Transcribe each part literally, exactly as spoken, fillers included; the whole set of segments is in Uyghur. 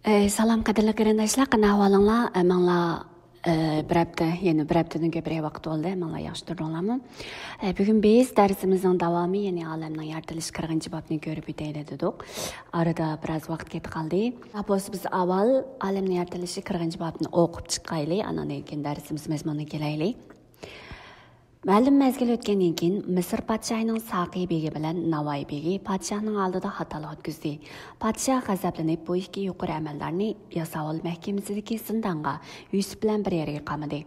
ئەي، سالام، قەدىرلىك قېرىنداشلار، قانداق ئەھۋالىڭلار؟ ئە، ماڭلا، ئە، بىر ھەپتە، يەنە بىر ھەپتىدىن كۆپرەك ۋاقىت بولدى. ماڭلا ياخشى تۇردۇڭلارمۇ؟ ئە، بۈگۈن بىز دەرسىمىزنىڭ داۋامى، يەنى ئالەمنىڭ يارىتىلىشى قىرىقىنچى بابنى كۆرۈپ ئۆتەيلى دېدۇق. ئارىدا بىراز ۋاقىت كېتىپ قالدى. بولسا بىز ئاۋۋال ئالەمنىڭ يارىتىلىشى قىرىقىنچى بابنى ئوقۇپ چىقايلى، ئاندىن كېيىن دەرسىمىز مەزمۇنىغا كېلەيلى. مەلۇم مەزگىل ئۆتكەندىن كېيىن، مىسىر پادىشاھىنىڭ ساقىي بېگى بىلەن ناۋاي بېگى پادىشاھنىڭ ئالدىدا خاتالىق ئۆتكۈزدى. پادىشاھ غەزەپلىنىپ، بۇ ئىككى يۇقىرى ئەمەلدارنى ياساۋۇل مەھكىمىسىدىكى زىندانغا يۈسۈپ بىلەن بىر يەرگە قامىدى.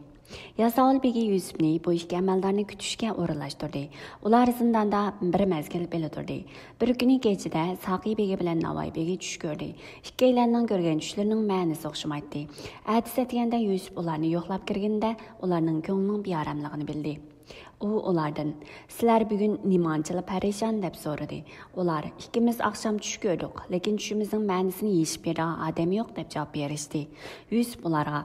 ياساۋۇل بېگى يۈسۈپنى بۇ ئىككى ئەمەلدارنى كۈتۈشكە ئورۇنلاشتۇردى. ئۇلار زىنداندا بىر مەزگىل بىللە تۇردى. بىر كۈنى كېچىدە ساقىي بېگى بىلەن ناۋاي بېگى چۈش كۆردى. ئىككىيلەننىڭ كۆرگەن چۈشلىرىنىڭ مەنىسى ئوخشىمايتتى. ئەتىسى ئەتىگەندە يۈسۈپ ئۇلارنى يوقلاپ كىرگىنىدە، ئۇلارنىڭ كۆڭلىنىڭ بىئاراملىقىنى بىلدى. ئۇ ئۇلاردىن، «سىلەر بۈگۈن نېمانچىلا پەرىشان؟» دەپ سورىدى. ئۇلار، «ئىككىمىز ئاخشام چۈش كۆردۇق، لېكىن چۈشىمىزنىڭ مەنىسىنى يېشىپ بېرىدىغان ئادەم يوق» دەپ جاۋاب بېرىشتى. يۈسۈپ ئۇلارغا،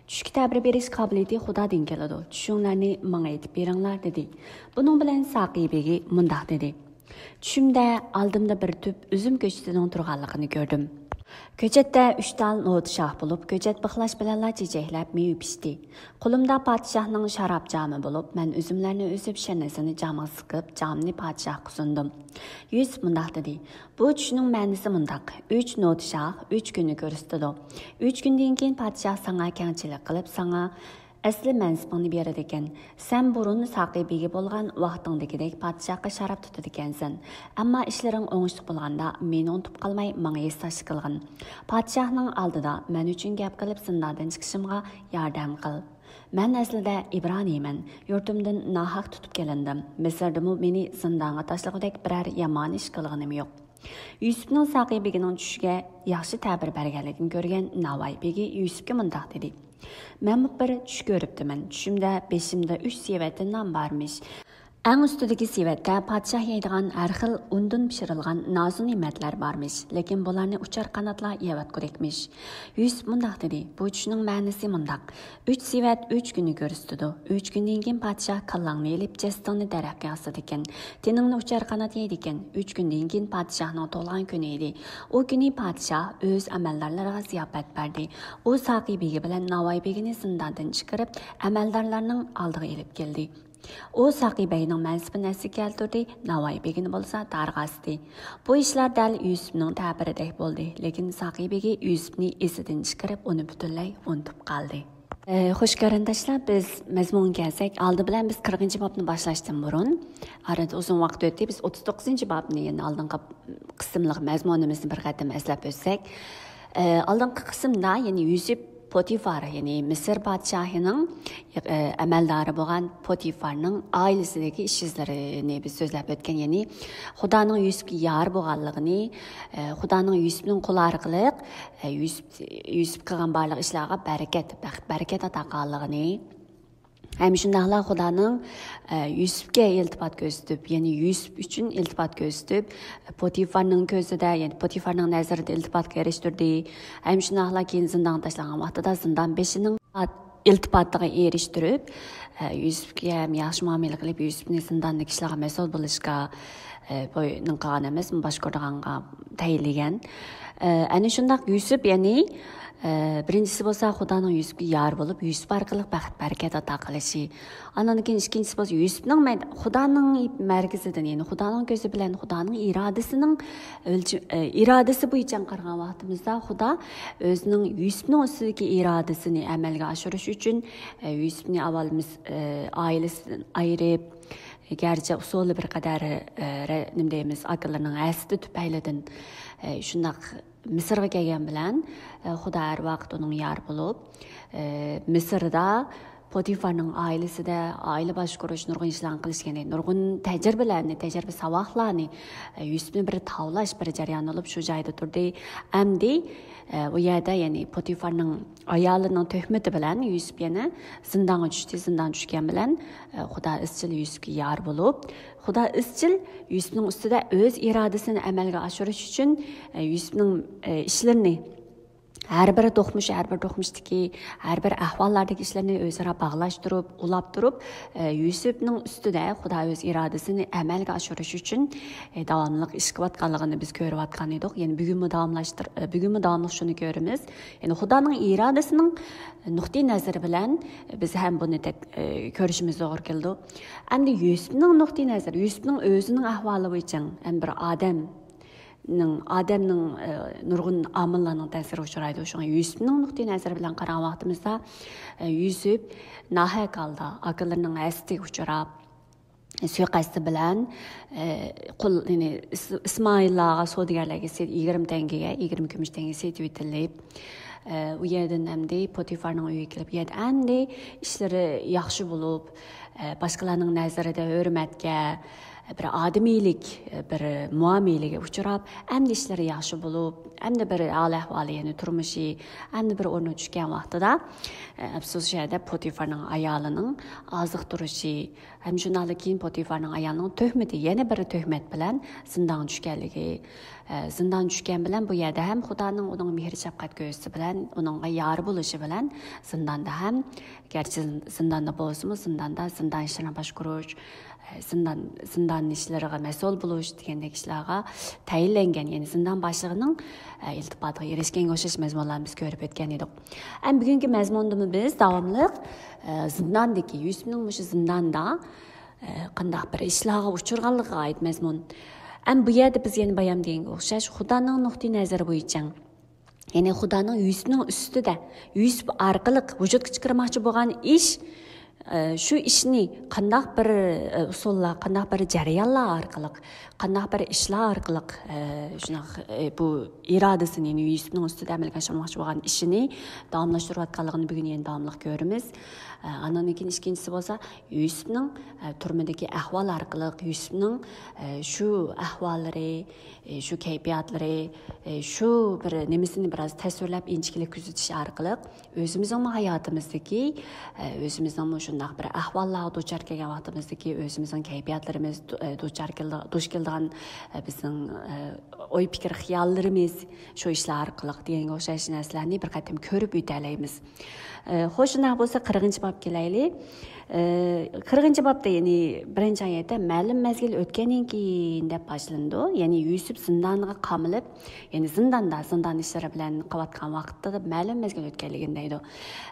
«چۈشكە تەبىر بېرىش قابىلىيىتى خۇدادىن كېلىدۇ، چۈشۈڭلارنى ماڭا ئېيتىپ بېرىڭلار» دېدى. بۇنىڭ بىلەن ساقىي بېگى مۇنداق دېدى، «چۈشۈمدە ئالدىمدا بىر تۈپ ئۈزۈم كۆچىتىنىڭ تۇرغانلىقىنى كۆردۈم. كۆچەتتە ئۈچ تال نودا شاخ بولۇپ، كۆچەت بىخلاش بىلەنلا چېچەكلەپ مېۋە پىشتى. قولۇمدا پادىشاھنىڭ شاراب جامى بولۇپ، مەن ئۈزۈملەرنى ئۈزۈپ، شىرنىسىنى جامغا سىقىپ، جامنى پادىشاھقا سۇندۇم.» يۈسۈپ مۇنداق دېدى، «بۇ چۈشنىڭ مەنىسى مۇنداق، ئۈچ نودا شاخ ئۈچ كۈننى كۆرسىتىدۇ. ئۈچ كۈندىن كېيىن پادىشاھ ساڭا كەڭچىلىك قىلىپ، ساڭا ئەسلى مەنسىپىڭنى بېرىدىكەن. سەن بۇرۇن ساقىي بېگى بولغان ۋاقتىڭدىكىدەك پادىشاھقا شاراب تۇتىدىكەنسەن. ئەمما ئىشلىرىڭ ئوڭۇشلۇق بولغاندا مېنى ئۇنتۇپ قالماي، ماڭا ھېسداشلىق قىلغىن. پادىشاھنىڭ ئالدىدا مەن ئۈچۈن گەپ قىلىپ، زىنداندىن چىقىشىمغا ياردەم قىل. مەن ئەسلىدە ئىبرانىيمەن، يۇرتۇمدىن ناھەق تۇتۇپ كېلىندىم. مىسىردىمۇ مېنى زىندانغا تاشلىغۇدەك بىرەر يامان ئىش قىلغىنىم يوق.» يۈسۈپنىڭ ساقىي بېگىنىڭ چۈشىگە ياخشى تەبىر بەرگەنلىكىنى كۆرگەن ناۋاي بېگى يۈسۈپكە مۇنداق دېدى، «مەنمۇ بىر چۈش كۆرۈپتىمەن. چۈشۈمدە بېشىمدا ئۈچ سېۋەتتە نان بارمىش. ئەڭ ئۈستىدىكى سېۋەتتە پادىشاھ يەيدىغان ھەر خىل ئۇندىن پىشۇرۇلغان نازۇ نېمەتلەر بارمىش، لېكىن بۇلارنى ئۇچار قاناتلار يەۋاتقۇدەكمىش.» يۈسۈپ مۇنداق دېدى، «بۇ چۈشنىڭ مەنىسى مۇنداق. ئۈچ سېۋەت ئۈچ كۈننى كۆرسىتىدۇ. ئۈچ كۈندىن كېيىن پادىشاھ كاللاڭنى ئېلىپ، جەسىتىڭنى دەرەخكە ئاسىدىكەن. تېنىڭنى ئۇچار قانات يەيدىكەن. ئۈچ كۈندىن كېيىن پادىشاھنىڭ تۇغۇلغان كۈنى ئىدى. ئۇ كۈنى پادىشاھ ئۆز ئەمەلدارلىرىغا زىياپەت بەردى. ئۇ ساقىي بېگى بىلەن ناۋاي بېگىنى زىنداندىن چىقىرىپ، ئەمەلدارلارنىڭ ئالدىغا ئېلىپ كەلدى. ئۇ ساقىي بەگنىڭ مەنسىپىنى ئەسلىگە كەلتۈردى، ناۋاي بېگىنى بولسا دارغا ئاستى. بۇ ئىشلار دەل يۈسۈپنىڭ تەبىرىدەك بولدى، لېكىن ساقىي بېگى يۈسۈپنى ئېسىدىن چىقىرىپ، ئۇنى پۈتۈنلەي ئۇنتۇپ قالدى. ئە، خوش قېرىنداشلار، بىز مەزمۇنغا كەلسەك، ئالدى بىلەن بىز قىرىقىنچى بابنى باشلاشتىن بۇرۇن، ئارىدا ئۇزۇن ۋاقىت ئۆتتى، بىز ئوتتۇز توققۇزىنچى بابنى، يەنى ئالدىنقى قىسىملىق مەزمۇنىمىزنى بىر قېتىم ئەسلەپ ئۆتسەك، ئە، ئالدىنقى قىسىمدا، يەنى يۈسۈپ پوتىفار، يەنى مىسىر پادىشاھىنىڭ، ئە، ئەمەلدارى بولغان پوتىفارنىڭ ئائىلىسىدىكى ئىش ئىزلىرىنى بىز سۆزلەپ ئۆتكەن، يەنى خۇدانىڭ يۈسۈپكە يار بولغانلىقىنى، ئە، خۇدانىڭ يۈسۈپنىڭ قولى ئارقىلىق، ئە، يۈسۈپ، يۈسۈپ قىلغان بارلىق ئىشلارغا بەرىكەت، بەخت، بەرىكەت ئاتا قىلغانلىقىنى، ھەم شۇنداقلا خۇدانىڭ، ئە، يۈسۈپكە ئىلتىپات كۆرسىتىپ، يەنى يۈسۈپ ئۈچۈن ئىلتىپات كۆرسىتىپ، پوتىفارنىڭ كۆزىدە، يەنى پوتىفارنىڭ نەزىرىدە ئىلتىپاتقا ئېرىشتۈردى. ھەم شۇنداقلا كېيىن زىندانغا تاشلانغان ۋاقتىدا زىندان بېشىنىڭ ئىلتىپاتىغا ئېرىشتۈرۈپ، ئە، يۈسۈپكە ھەم ياخشى مۇئامىلە قىلىپ، يۈسۈپنى زىنداندىكى ئىشلارغا مەسئۇل بولۇشقا، ئە، بويۇن قىلغان ئەمەس، باشقۇرىدىغانغا تەيىنلىگەن. ئە، ئەنە شۇنداق يۈسۈپ، يەنى، ئە، بىرىنچىسى بولسا خۇدانىڭ يۈسۈپكە يار بولۇپ، يۈسۈپ ئارقىلىق بەخت، بەرىكەت ئاتا قىلىشى. ئاندىن كېيىن ئىككىنچىسى بولسا يۈسۈپنىڭ مەن-، خۇدانىڭ مەركىزىدىن، يەنى خۇدانىڭ كۆزى بىلەن خۇدانىڭ ئىرادىسىنىڭ ئۆلچە-، ئە، ئىرادىسى بويىچە قارىغان ۋاقتىمىزدا خۇدا ئۆزىنىڭ يۈسۈپنىڭ ئۈستىدىكى ئىرادىسىنى ئەمەلگە ئاشۇرۇش ئۈچۈن، ئە، يۈسۈپنى ئاۋۋال مىس-، ئە، ئائىلىسىدىن ئايرىپ، گەرچە ئۇسۇلى بىر قەدەر، ئە، رە-، نېمە دەيمىز، ئاكىلىرىنىڭ ھەسىتى تۈپەيلىدىن، ئە، شۇنداق مىسىرغا كەلگەن بىلەن، ئە، خۇدا ھەر ۋاقىت ئۇنىڭ يار بولۇپ، ئە، مىسىردا پوتىفارنىڭ ئائىلىسىدە ئائىلە باشقۇرۇش، نۇرغۇن ئىشلارنى قىلىش، يەنى نۇرغۇن تەجرىبىلەرنى، تەجرىبە ساۋاقلارنى، ئە، يۈسۈپنى بىر تاۋلاش بىر جەريان بولۇپ شۇ جايدا تۇردى. ئەمدى، ئە، ئۇ يەردە، يەنى پوتىفارنىڭ ئايالىنىڭ تۆھمىتى بىلەن يۈسۈپ يەنە زىندانغا چۈشتى. زىندانغا چۈشكەن بىلەن، ئە، خۇدا ئىزچىل يۈسۈپكە يار بولۇپ، خۇدا ئىزچىل يۈسۈپنىڭ ئۈستىدە ئۆز ئىرادىسىنى ئەمەلگە ئاشۇرۇش ئۈچۈن، ئە، يۈسۈپنىڭ، ئە، ئىشلىرىنى، ھەر بىر دوقمۇش، ھەر بىر دوقمۇشتىكى، ھەر بىر ئەھۋاللاردىكى ئىشلارنى ئۆزئارا باغلاشتۇرۇپ، ئۇلاپ تۇرۇپ، ئە، يۈسۈپنىڭ ئۈستىدە خۇدا ئۆز ئىرادىسىنى ئەمەلگە ئاشۇرۇش ئۈچۈن، ئە، داۋاملىق ئىش قىلىۋاتقانلىقىنى بىز كۆرۈۋاتقان ئىدۇق. يەنى بۈگۈنمۇ داۋاملاشتۇر-، ئە، بۈگۈنمۇ داۋاملىق شۇنى كۆرىمىز. يەنى خۇدانىڭ ئىرادىسىنىڭ نۇقتىئى نەزىرى بىلەن بىز ھەم بۇنى تەك-، ئە، كۆرۈشىمىز توغرا كېلىدۇ. ئەمدى يۈسۈپنىڭ نۇقتىئى نەزىرى، يۈسۈپنىڭ ئۆزىنىڭ ئەھۋالى بويىچە، ھەم بىر ئادەم نىڭ، ئادەمنىڭ، ئە، نۇرغۇن ئامىللارنىڭ تەسىرىگە ئۇچرايدۇ. شۇڭا يۈسۈپنىڭ نۇقتىئى نەزىرى بىلەن قارىغان ۋاقتىمىزدا، ئە، يۈسۈپ ناھەق ھالدا ئاكىلىرىنىڭ ھەسىتىگە ئۇچراپ، سۇيىقەستى بىلەن، ئە، قۇل، يەنى ئىس-، ئىسمائىللارغا سودىگەرلەرگە سېت-، يىگىرمە تەڭگىگە، يىگىرمە كۈمۈش تەڭگە سېتىۋېتىلىپ، ئە، ئۇ يەردىن ئەمدى پوتىفارنىڭ ئۆيىگە كېلىپ، يەردە ئەمدى ئىشلىرى ياخشى بولۇپ، ئە، باشقىلارنىڭ نەزىرىدە ھۆرمەتكە، بىر ئادىمىيلىك، بىر مۇئامىلىگە ئۇچراپ، ئەمدى ئىشلىرى ياخشى بولۇپ، ئەمدى بىر ھال-ئەھۋالى، يەنى تۇرمۇشى، ئەمدى بىر ئورنىغا چۈشكەن ۋاقتىدا، ئەپسۇس، شۇ يەردە پوتىفارنىڭ ئايالىنىڭ ئازىقتۇرۇشى، ھەم شۇنداقلا كېيىن پوتىفارنىڭ ئايالىنىڭ تۆھمىتى، يەنە بىر تۆھمەت بىلەن زىندانغا چۈشكەنلىكى، ئە، زىندان چۈشكەن بىلەن بۇ يەردە ھەم خۇدانىڭ ئۇنىڭغا مېھىر-شەپقەت كۆرسىتىشى بىلەن، ئۇنىڭغا يار بولۇشى بىلەن زىنداندا ھەم، گەرچە زىن-، زىنداندا بولسىمۇ، زىنداندا زىندان ئىشلىرىنى باشقۇرۇش، ئە، زىندان، زىندان ئىشلىرىغا مەسئۇل بولۇش دېگەندەك ئىشلارغا تەيىنلەنگەن، يەنى زىندان باشلىقىنىڭ، ئە، ئىلتىپاتىغا ئېرىشكەنگە ئوخشاش مەزمۇنلارنى بىز كۆرۈپ ئۆتكەن ئىدۇق. ھەم بۈگۈنكى مەزمۇندىمۇ بىز داۋاملىق، ئە، زىنداندىكى، يۈسۈپنىڭ مۇشۇ زىنداندا، ئە، قانداق بىر ئىشلارغا ئۇچرىغانلىقىغا ئائىت مەزمۇن. ھەم بۇ يەردە بىز يەنە بايام دېگەنگە ئوخشاش خۇدانىڭ نۇقتىئى نەزىرى بويىچە، يەنى خۇدانىڭ يۈسۈپنىڭ ئۈستىدە، يۈسۈپ ئارقىلىق ۋۇجۇدقا چىقىرماقچى بولغان ئىش، ئە، شۇ ئىشنى قانداق بىر، ئە، ئۇسۇللار، قانداق بىر جەريانلار ئارقىلىق، قانداق بىر ئىشلار ئارقىلىق، ئە، شۇنداق، ئە، بۇ ئىرادىسىنى، يەنى يۈسۈپنىڭ ئۈستىدە ئەمەلگە ئاشۇرماقچى بولغان ئىشىنى داۋاملاشتۇرۇۋاتقانلىقىنى بۈگۈن يەنە داۋاملىق كۆرىمىز. ئە، ئاندىن كېيىن ئىككىنچىسى بولسا، يۈسۈپنىڭ، ئە، تۈرمىدىكى ئەھۋال ئارقىلىق، يۈسۈپنىڭ، ئە، شۇ ئەھۋاللىرى، ئە، شۇ كەيپىياتلىرى، ئە، شۇ بىر نېمىسىنى بىراز تەسۋىرلەپ، ئىنچىكىلىك كۆزىتىش ئارقىلىق ئۆزىمىزنىڭمۇ ھاياتىمىزدىكى، ئە، ئۆزىمىزنىڭمۇ شۇنداق بىر ئەھۋاللارغا دۇچار كەلگەن ۋاقتىمىزدىكى ئۆزىمىزنىڭ كەيپىياتلىرىمىز، دۇ-، ئە، دۇچار كېلىدىغ-، دۇچ كېلىدىغان، ئە، بىزنىڭ، ئە، ئوي پىكىر خىياللىرىمىز شۇ ئىشلار ئارقىلىق دېگەنگە ئوخشاش نەرسىلەرنى بىر قېتىم كۆرۈپ ئۆتەلەيمىز. ئە، خوش، شۇنداق بولسا قىرىقىنچى بابقا كېلەيلى. ئە، قىرىقىنچى بابتا، يەنى بىرىنچى ئايەتتە مەلۇم مەزگىل ئۆتكەندىن كېيىن دەپ باشلىنىدۇ. يەنى يۈسۈپ زىندانغا قامىلىپ، يەنى زىنداندا، زىندان ئىشلىرى بىلەن قىلىۋاتقان ۋاقىتتا مەلۇم مەزگىل ئۆتكەنلىكىنى دەيدۇ.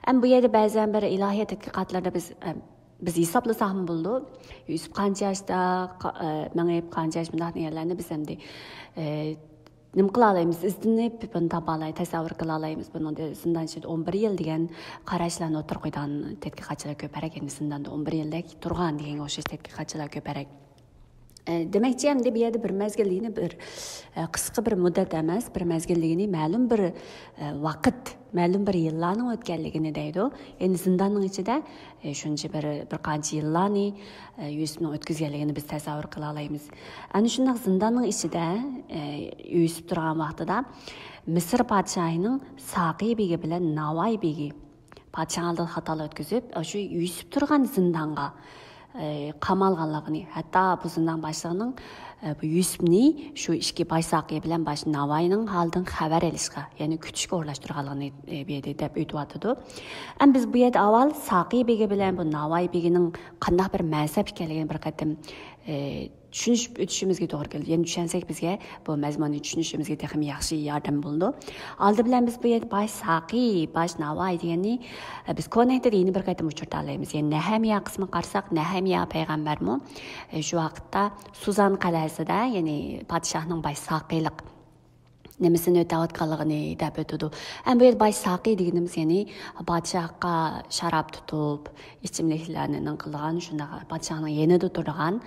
ئەمما بۇ يەردە بەزەن بىر ئىلاھىيەت تەتقىقاتلىرىدا بىز، ئە، بىز ھېسابلىساقمۇ بولىدۇ. يۈسۈپ قانچە ياشتا، قا-، ئە، مېڭىپ، قانچە ياش، مۇنداق دېگەنلەرنى بىز ئەمدى، ئە، نېمە قىلالايمىز؟ ئىزدىنىپ، بۇنى تاپالاي، تەسەۋۋۇر قىلالايمىز. بۇنىڭدا زىندان ئىچىدە ئون بىر يىل دېگەن قاراشلارنى ئوتتۇرىغا قويىدىغان تەتقىقاتچىلار كۆپرەك، يەنى زىنداندا ئون بىر يىلدەك تۇرغان دېگەنگە ئوخشاش تەتقىقاتچىلار كۆپرەك. ئە، دېمەكچى، ئەمدى بۇ يەردە بىر مەزگىل دېگىنى بىر، ئە، قىسقا بىر مۇددەت ئەمەس، بىر مەزگىل دېگىنى مەلۇم بىر، ئە، ۋاقىت، مەلۇم بىر يىللارنىڭ ئۆتكەنلىكىنى دەيدۇ. يەنى زىنداننىڭ ئىچىدە، ئە، شۇنچە بىر، بىر قانچە يىللارنى، ئە، يۈسۈپنىڭ ئۆتكۈزگەنلىكىنى بىز تەسەۋۋۇر قىلالايمىز. ئەنە شۇنداق زىنداننىڭ ئىچىدە، ئە، يۈسۈپ تۇرغان ۋاقتىدا مىسىر پادىشاھىنىڭ ساقىي بېگى بىلەن ناۋاي بېگى پادىشاھنىڭ ئالدىدا خاتالىق ئۆتكۈزۈپ، شۇ يۈسۈپ تۇرغان زىندانغا، ئە، قامالغانلىقىنى، ھەتتا بۇ زىندان باشلىقىنىڭ، ئە، بۇ يۈسۈپنى شۇ ئىككى باش ساقىي بىلەن باش ناۋاينىڭ ھالىدىن خەۋەر ئېلىشقا، يەنى كۈتۈشكە ئورۇنلاشتۇرغانلىقىنى، ئە، بۇ يەردە دەپ ئۆتۈۋاتىدۇ. ئەمما بىز بۇ يەردە ئاۋۋال ساقىي بېگى بىلەن بۇ ناۋاي بېگىنىڭ قانداق بىر مەنسەپ ئىكەنلىكىنى بىر قېتىم، ئە، چۈشىنىشىپ ئۆتۈشىمىزگە توغرا كېلىدۇ. يەنى چۈشەنسەك، بىزگە بۇ مەزمۇننى چۈشىنىشىمىزگە تېخىمۇ ياخشى ياردەم بولىدۇ. ئالدى بىلەن بىز بۇ يەردە باش ساقىي، باش ناۋاي دېگەننى، ئە، بىز كونەھدىدە يەنە بىر قېتىم ئۇچرىتالايمىز. يەنى نەھەمىيە قىسمىغا قارىساق، نەھەمىيە پەيغەمبەرمۇ، ئە، شۇ ۋاقىتتا سۇزان قەلئەسىدە، يەنى پادىشاھنىڭ باش ساقىيلىق نېمىسىنى ئۆتەۋاتقانلىقىنى دەپ ئۆتىدۇ. ئەمما بۇ يەردە باش ساقىي دېگىنىمىز، يەنى پادىشاھقا شاراب تۇتۇپ، ئىچىملىكلەرنى نېمە قىلىدىغان، شۇنداق پادىشاھنىڭ يېنىدا تۇرىدىغان،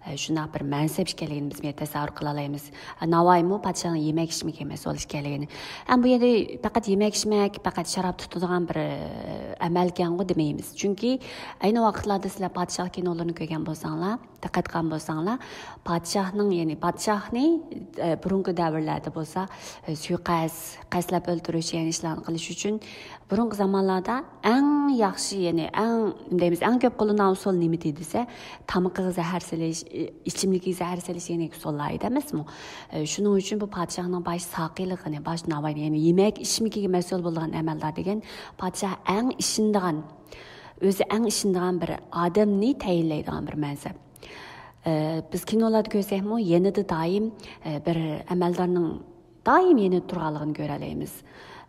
ئە، شۇنداق بىر مەنسەپ ئىكەنلىكىنى بىز بۇ يەردە تەسەۋۋۇر قىلالايمىز. ئە، ناۋايمۇ پادىشاھنىڭ يېمەك-ئىچمىكىگە مەسئۇل ئىكەنلىكىنى. ئەمما بۇ يەردە پەقەت يېمەك-ئىچمەك، پەقەت شاراب تۇتىدىغان بىر، ئە، ئەمەلكەنغۇ دېمەيمىز. چۈنكى ئەينى ۋاقىتلاردا سىلەر پادىشاھ كىنولىرىنى كۆرگەن بولساڭلار، دىققەت قىلغان بولساڭلار، پادىشاھنىڭ، يەنى پادىشاھنى، ئە، بۇرۇنقى دەۋرلەردە بولسا، سۇيىقەست، قەستلەپ ئۆلتۈرۈش، يەنى ئىشلارنى قىلىش ئۈچۈن بۇرۇنقى زامانلاردا ئەڭ ياخشى، يەنى ئەڭ، نېمە دەيمىز، ئەڭ كۆپ قوللىنىلغان ئۇسۇل نېمىدى دېسە، تامىقىغا زەھەر سېلىش، ئىچىملىكىگە زەھەر سېلىش يەنى ئۇسۇللار ئىدى ئەمەسمۇ؟ شۇنىڭ ئۈچۈن بۇ پادىشاھنىڭ باش ساقىيلىقىنى، باش ناۋايىنى، يەنى يېمەك ئىچمىكىگە مەسئۇل بولغان ئەمەلدار دېگەن پادىشاھ ئەڭ ئىشىنىدىغان، ئۆزى ئەڭ ئىشىنىدىغان بىر ئادەمنى تەيىنلەيدىغان بىر مەنسەپ. ئە، بىز كىنولاردا كۆرسەكمۇ، يېنىدا دائىم، ئە، بىر ئەمەلدارنىڭ دائىم يېنىدا تۇرغانلىقىنى كۆرەلەيمىز.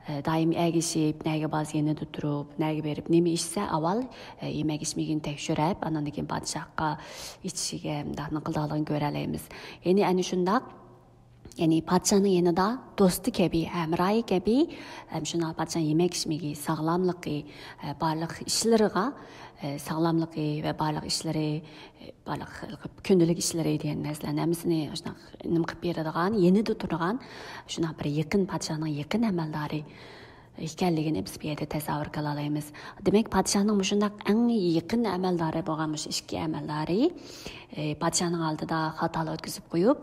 ئە، دائىم ئەگىشىپ، نەگە بارسا يېنىدا تۇرۇپ، نەگە بېرىپ نېمە ئىچسە ئاۋۋال، ئە، يېمەك ئىچمىكىنى تەكشۈرۈپ، ئاندىن كېيىن پادىشاھقا ئىچىشىگە مۇنداقنى قىلىدىغانلىقىنى كۆرەلەيمىز. يەنى ئەنە شۇنداق، يەنى پادىشاھنىڭ يېنىدا دوستى كەبى، ھەمراھى كەبى، ھەم شۇنداق پادىشاھنىڭ يېمەك ئىچمىكى، ساغلاملىقى، ئە، بارلىق ئىشلىرىغا، ئە، ساغلاملىقى ۋە بارلىق ئىشلىرى، ئە، بارلىق كۈندىلىك ئىشلىرى دېگەن نەرسىلەرنىڭ ھەممىسىنى شۇنداق نېمە قىلىپ بېرىدىغان، يېنىدا تۇرىدىغان شۇنداق بىر يېقىن، پادىشاھنىڭ يېقىن ئەمەلدارى ئىكەنلىكىنى بىز بۇ يەردە تەسەۋۋۇر قىلالايمىز. دېمەك، پادىشاھنىڭ مۇشۇنداق ئەڭ يېقىن ئەمەلدارى بولغان مۇشۇ ئىككى ئەمەلدارى، ئى، پادىشاھنىڭ ئالدىدا خاتالىق ئۆتكۈزۈپ قويۇپ،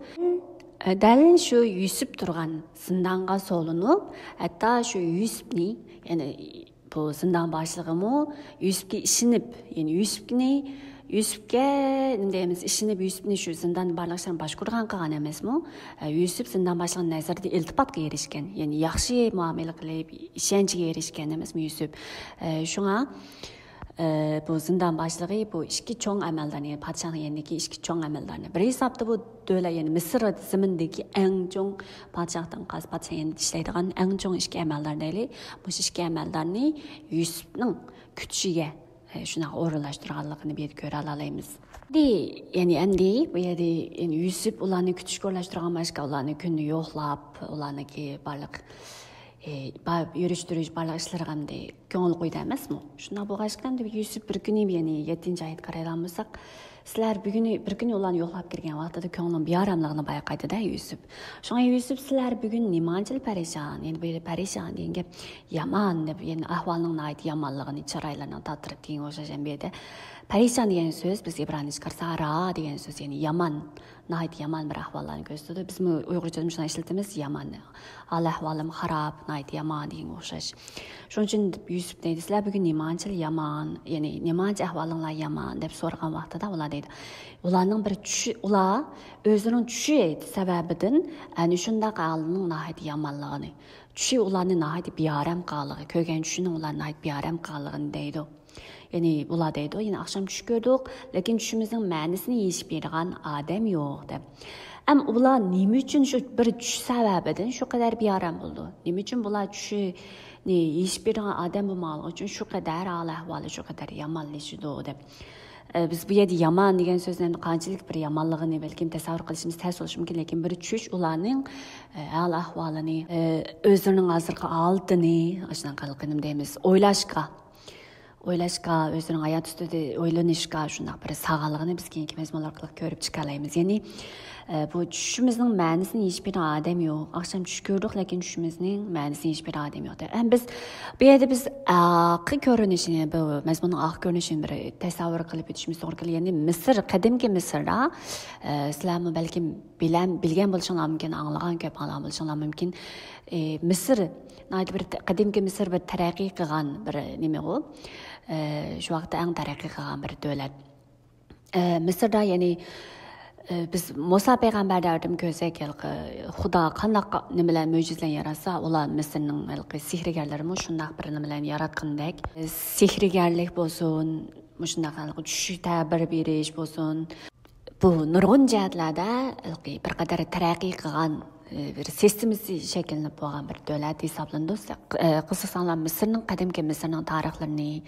ئى، دەل شۇ يۈسۈپ تۇرغان زىندانغا سولىنىپ، ھەتتا شۇ يۈسۈپنى، يەنى بۇ زىندان باشلىقىمۇ يۈسۈپكە ئىشىنىپ، يەنى يۈسۈپنى، يۈسۈپكە، نېمە دەيمىز، ئىشىنىپ، يۈسۈپنى شۇ زىندان بارلىق ئىشلارنى باشقۇرىدىغان قىلغان ئەمەسمۇ؟ ئە، يۈسۈپ زىندان باشلىقىنىڭ نەزىرىدە ئىلتىپاتقا ئېرىشكەن، يەنى ياخشى مۇئامىلە قىلىپ، ئىشەنچىگە ئېرىشكەن ئەمەسمۇ يۈسۈپ؟ ئە، شۇڭا، ئە، بۇ زىندان باشلىقى بۇ ئىككى چوڭ ئەمەلدارنى، پادىشاھنىڭ يېنىدىكى ئىككى چوڭ ئەمەلدارنى، بىر ھېسابتا بۇ دۆلەت، يەنى مىسىر زېمىنىدىكى ئەڭ چوڭ، پادىشاھتىن قالسا پادىشاھ يېنىدا ئىشلەيدىغان ئەڭ چوڭ ئىككى ئەمەلدار دەيلى، مۇشۇ ئىككى ئەمەلدارنى يۈسۈپنىڭ كۈتۈشىگە، ئە، شۇنداق ئورۇنلاشتۇرغانلىقىنى بۇ يەردە كۆرەلەيمىز. يەنى ئەمدى بۇ يەردە، يەنى يۈسۈپ ئۇلارنى كۈتۈشكە ئورۇنلاشتۇرغان باشقا، ئۇلارنى كۈندە يوقلاپ، ئۇلارنىڭكى بارلىق، ئى، با-، يۈرۈش تۇرۇش بارلىق ئىشلىرىغا ئەمدى كۆڭۈل قويدى ئەمەسمۇ؟ شۇنداق بولغاچقا ئەمدى يۈسۈپ بىر كۈنى، يەنى يەتتىنچى ئايەتكە قارايدىغان بولساق، سىلەر بۈگۈنى، بىر كۈنى ئۇلارنى يوقلاپ كىرگەن ۋاقتىدا كۆڭلىنىڭ بىئاراملىقىنى بايقايدۇ-دە يۈسۈپ. شۇڭا يۈسۈپ، سىلەر بۈگۈن نېمانچىلىك پەرىشان؟ يەنى بۇ يەردە پەرىشان دېگەن گەپ يامان دەپ، يەنى ئەھۋالنىڭ ناھايىتى يامانلىقىنى، چىرايلىرىنىڭ تاتىرىپ دېگەنگە ئوخشاش. ئەمدى بۇ يەردە پەرىشان دېگەن سۆز، بىز ئىبرانىيچە قارىساق، ھارا دېگەن سۆز، يەنى يامان، ناھايىتى يامان بىر ئەھۋاللارنى كۆرسىتىدۇ. بىزمۇ ئۇيغۇرچىدا مۇشۇنداق ئىشلىتىمىز، يامان. ھال ئەھۋالىم خاراب، ناھايىتى يامان دېگەنگە ئوخشاش. شۇنىڭ ئۈچۈن يۈسۈپ دەيدۇ، سىلەر بۈگۈن نېمانچىلىك يامان، يەنى نېمانچە ئەھۋالىڭلار يامان دەپ سورىغان ۋاقتىدا ئۇلار دەيدۇ، ئۇلارنىڭ بىر چۈشى، ئۇلار ئۆزىنىڭ چۈشى سەۋەبىدىن ئەنە شۇنداق ھالنىڭ ناھايىتى يامانلىقىنى، چۈشى ئۇلارنى ناھايىتى بىئارام قىلغانلىقى، كۆرگەن چۈشىنىڭ ئۇلارنى ناھايىتى بىئارام قىلغانلىقىنى دەيدۇ. يەنى بۇلار دەيدۇ، يەنە ئاخشام چۈش كۆردۇق، لېكىن چۈشىمىزنىڭ مەنىسىنى يېشىپ بېرىدىغان ئادەم يوق دەپ. ئەمما ئۇلار نېمە ئۈچۈن شۇ بىر چۈش سەۋەبىدىن شۇ قەدەر بىئارام بولىدۇ؟ نېمە ئۈچۈن بۇلار چۈشىنى يېشىپ بېرىدىغان ئادەم بولمىغانلىقى ئۈچۈن شۇ قەدەر ھال ئەھۋالى شۇ قەدەر يامانلىشىدۇ دەپ. ئە، بىز بۇ يەردە يامان دېگەن سۆزنى ئەمدى قانچىلىك بىر يامانلىقىنى بەلكىم تەسەۋۋۇر قىلىشىمىز تەس بولۇشى مۇمكىن، لېكىن بىر چۈش ئۇلارنىڭ، ئە، ھال ئەھۋالىنى، ئە، ئۆزلىرىنىڭ ھازىرقى ھالىتىنى، ئاشۇنداق قىلىپ نېمە دەيمىز، ئويلاشقا، ئويلاشقا، ئۆزلىرىنىڭ ھايات ئۈستىدە ئويلىنىشقا شۇنداق بىر سالغانلىقىنى بىز كېيىنكى مەزمۇنلار ئارقىلىق كۆرۈپ چىقالايمىز. يەنى، ئە، بۇ چۈشىمىزنىڭ مەنىسىنى يېشىپ بېرىدىغان ئادەم يوق. ئاخشام چۈش كۆردۇق، لېكىن چۈشىمىزنىڭ مەنىسىنى يېشىپ بېرىدىغان ئادەم يوق. ئەمما بىز بۇ يەردە بىز ئارقا كۆرۈنۈشىنى، بۇ مەزمۇننىڭ ئارقا كۆرۈنۈشىنى بىر تەسەۋۋۇر قىلىپ ئۆتۈشىمىز توغرا كېلىدۇ. يەنى مىسىر، قەدىمكى مىسىردا، ئە، سىلەرمۇ بەلكىم بىلەن، بىلگەن بولۇشۇڭلار مۇمكىن، ئاڭلىغان، كۆپ ئاڭلىغان بولۇشۇڭلار مۇمكىن. ئى، مىسىر، ناھايىتى بىر ت-، قەدىمكى مىسىر بىر تەرەققىي قىلغان بىر نېمە ئۇ. ئى، شۇ ۋاقىتتا ئەڭ تەرەققىي قىلغان بىر دۆلەت. ئى، مىسىردا، يەنى، ئى، بىز مۇسا پەيغەمبەر دەۋرىدىمۇ كۆرسەك، ھېلىقى خۇدا قانداق نېمىلەر، مۆجىزىلەر ياراتسا، ئۇلار مىسىرنىڭ ھېلىقى سېھىرگەرلىرىمۇ شۇنداق بىر نېمىلەرنى ياراتقىنىدەك. سېھىرگەرلىك بولسۇن، مۇشۇنداق ھېلىقى چۈش تەبىر بېرىش بولسۇن، بۇ نۇرغۇن جەھەتلەردە بىر قەدەر تەرەققىي قىلغان، ئى، بىر سىستېمىسى شەكىللىنىپ بولغان بىر دۆلەت ھېسابلىنىدۇ. ئى، قىزىقساڭلار، مىسىرنىڭ، قەدىمكى مىسىرنىڭ تارىخلىرىنى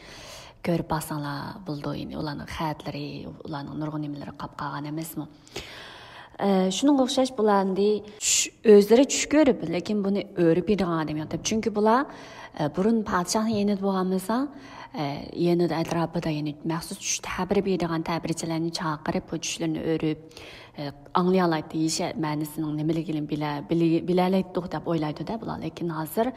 كۆرۈپ باقساڭلار بولىدۇ. يەنى ئۇلارنىڭ خەتلىرى، ئۇلارنىڭ نۇرغۇن نېمىلىرى قاپ قالغان ئەمەسمۇ؟ ئى، شۇنىڭغا ئوخشاش بۇلار ئەمدى چۈش، ئۆزلىرى چۈش كۆرۈپ، لېكىن بۇنى ئۆرۈپ بېرىدىغان ئادەم يوق دەپ. چۈنكى بۇلار، ئى، بۇرۇن پادىشاھنىڭ يېنىدا بولغان بولسا، ئە، يېنىدا ئەتراپىدا، يەنى مەخسۇس چۈش تەبىرى بېرىدىغان تەبىرچىلەرنى چاقىرىپ، بۇ چۈشلىرىنى ئۆرۈپ، ئە، ئاڭلىيالايتتى، يېشە مەنىسىنىڭ نېمىلىكىنى بىلە-، بىلى-، بىلەلەيتتۇق دەپ ئويلايدۇ-دە بۇلار. لېكىن ھازىر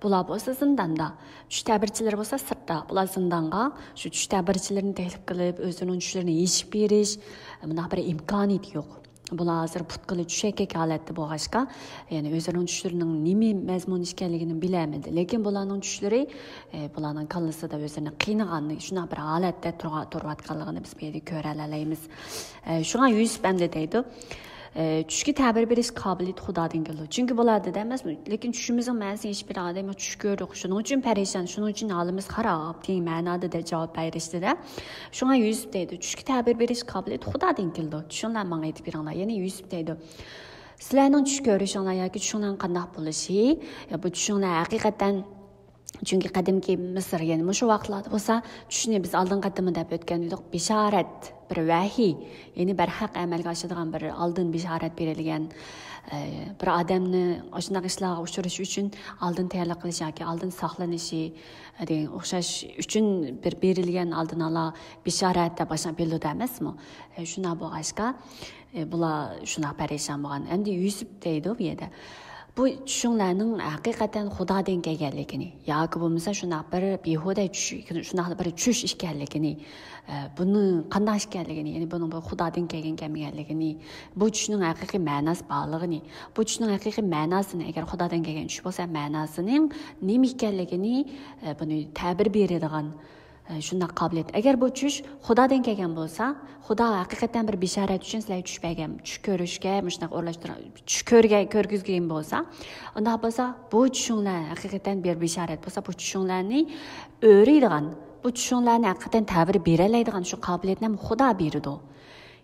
بۇلار بولسا زىنداندا. چۈش تەبىرچىلىرى بولسا سىرتتا. بۇلار زىندانغا شۇ چۈش تەبىرچىلىرىنى تەكلىپ قىلىپ، ئۆزلىرىنىڭ چۈشلىرىنى يېشىپ بېرىش، مۇنداق بىر ئىمكانىيىتى يوق. بۇلار ھازىر پۇتقىلى چۈشەككەك ھالەتتە بولغاچقا، يەنى ئۆزلىرىنىڭ چۈشلىرىنىڭ نېمە مەزمۇن ئىكەنلىكىنى بىلەلمىدى. لېكىن بۇلارنىڭ چۈشلىرى، ئە، بۇلارنىڭ كاللىسىدا ئۆزلىرىنى قىينىغان شۇنداق بىر ھالەتتە تۇرغا-، تۇرۇۋاتقانلىقىنى بىز بۇ يەردە كۆرەلەيمىز. ئە، شۇڭا يۈسۈپ ئەمدى دەيدۇ، ئە، چۈشكە تەبىر بېرىش قابىلىيىتى خۇدادىن كېلىدۇ. چۈنكى بۇلار دېدى ئەمەسمۇ، لېكىن چۈشىمىزنىڭ مەنىسىنى ھېچبىر ئادەم چۈش كۆردۇق، شۇنىڭ ئۈچۈن پەرىشان، شۇنىڭ ئۈچۈن ھالىمىز خاراب دېگەن مەنادا دە جاۋاب بەرىشتىدە. شۇڭا يۈسۈپ دەيدۇ، چۈشكە تەبىر بېرىش قابىلىيىتى خۇدادىن كېلىدۇ. چۈشۈڭلار ماڭا ئېيتىپ بېرىڭلار. يەنى يۈسۈپ دەيدۇ، سىلەرنىڭ چۈش كۆرۈشۈڭلار ياكى چۈشۈڭلارنىڭ قانداق بولۇشى، يا بۇ چۈشۈڭلار ھەقىقەتەن، چۈنكى قەدىمكى مىسىر، يەنى مۇشۇ ۋاقىتلاردا بولسا چۈشنى بىز ئالدىنقى قېتىممۇ دەپ ئۆتكەن ئىدۇق، بېشارەت، بىر ۋەھىي، يەنى بەرھەق ئەمەلگە ئاشىدىغان بىر ئالدىن بېشارەت بېرىلگەن، ئە، بىر ئادەمنى ئاشۇنداق ئىشلارغا ئۇچرىشى ئۈچۈن ئالدىن تەييارلىق قىلىش ياكى ئالدىن ساقلىنىشى، ئە، دېگەن ئوخشاش ئۈچۈن بىر بېرىلگەن ئالدىن ئالا بېشارەت دەپ ئاشۇنداق بىلىدۇ ئەمەسمۇ؟ ئە، شۇنداق بولغاچقا، ئە، بۇلار شۇنداق پەرىشان بولغان. ئەمدى يۈسۈپ دەيدۇ بۇ يەردە. بۇ چۈشۈڭلارنىڭ ھەقىقەتەن خۇدادىن كەلگەنلىكىنى ياكى بولمىسا شۇنداق بىر بىھۇدە چۈش، شۇنداق بىر چۈش ئىكەنلىكىنى، ئە، بۇنىڭ قانداق ئىكەنلىكىنى، يەنى بۇنىڭ بىر خۇدادىن كەلگەن كەلمىگەنلىكىنى، بۇ چۈشنىڭ ھەقىقىي مەناسى بارلىقىنى، بۇ چۈشنىڭ ھەقىقىي مەناسىنى، ئەگەر خۇدادىن كەلگەن چۈش بولسا، مەناسىنىڭ نېمە ئىكەنلىكىنى، ئە، بۇنى تەبىر بېرىدىغان، ئە، شۇنداق قابىلىيەت. ئەگەر بۇ چۈش خۇدادىن كەلگەن بولسا، خۇدا ھەقىقەتەن بىر بېشارەت ئۈچۈن سىلەرگە چۈش بەرگەن، چۈش كۆرۈشكە مۇشۇنداق ئورۇنلاشتۇرغان، چۈش كۆرگەن، كۆرگۈزگەن بولسا، ئۇنداق بولسا بۇ چۈشۈڭلار ھەقىقەتەن بىر بېشارەت بولسا، بۇ چۈشۈڭلارنى ئۆرۈيدىغان، بۇ چۈشۈڭلارنى ھەقىقەتەن تەبىر بېرەلەيدىغان شۇ قابىلىيەتنى ھەم خۇدا بېرىدۇ.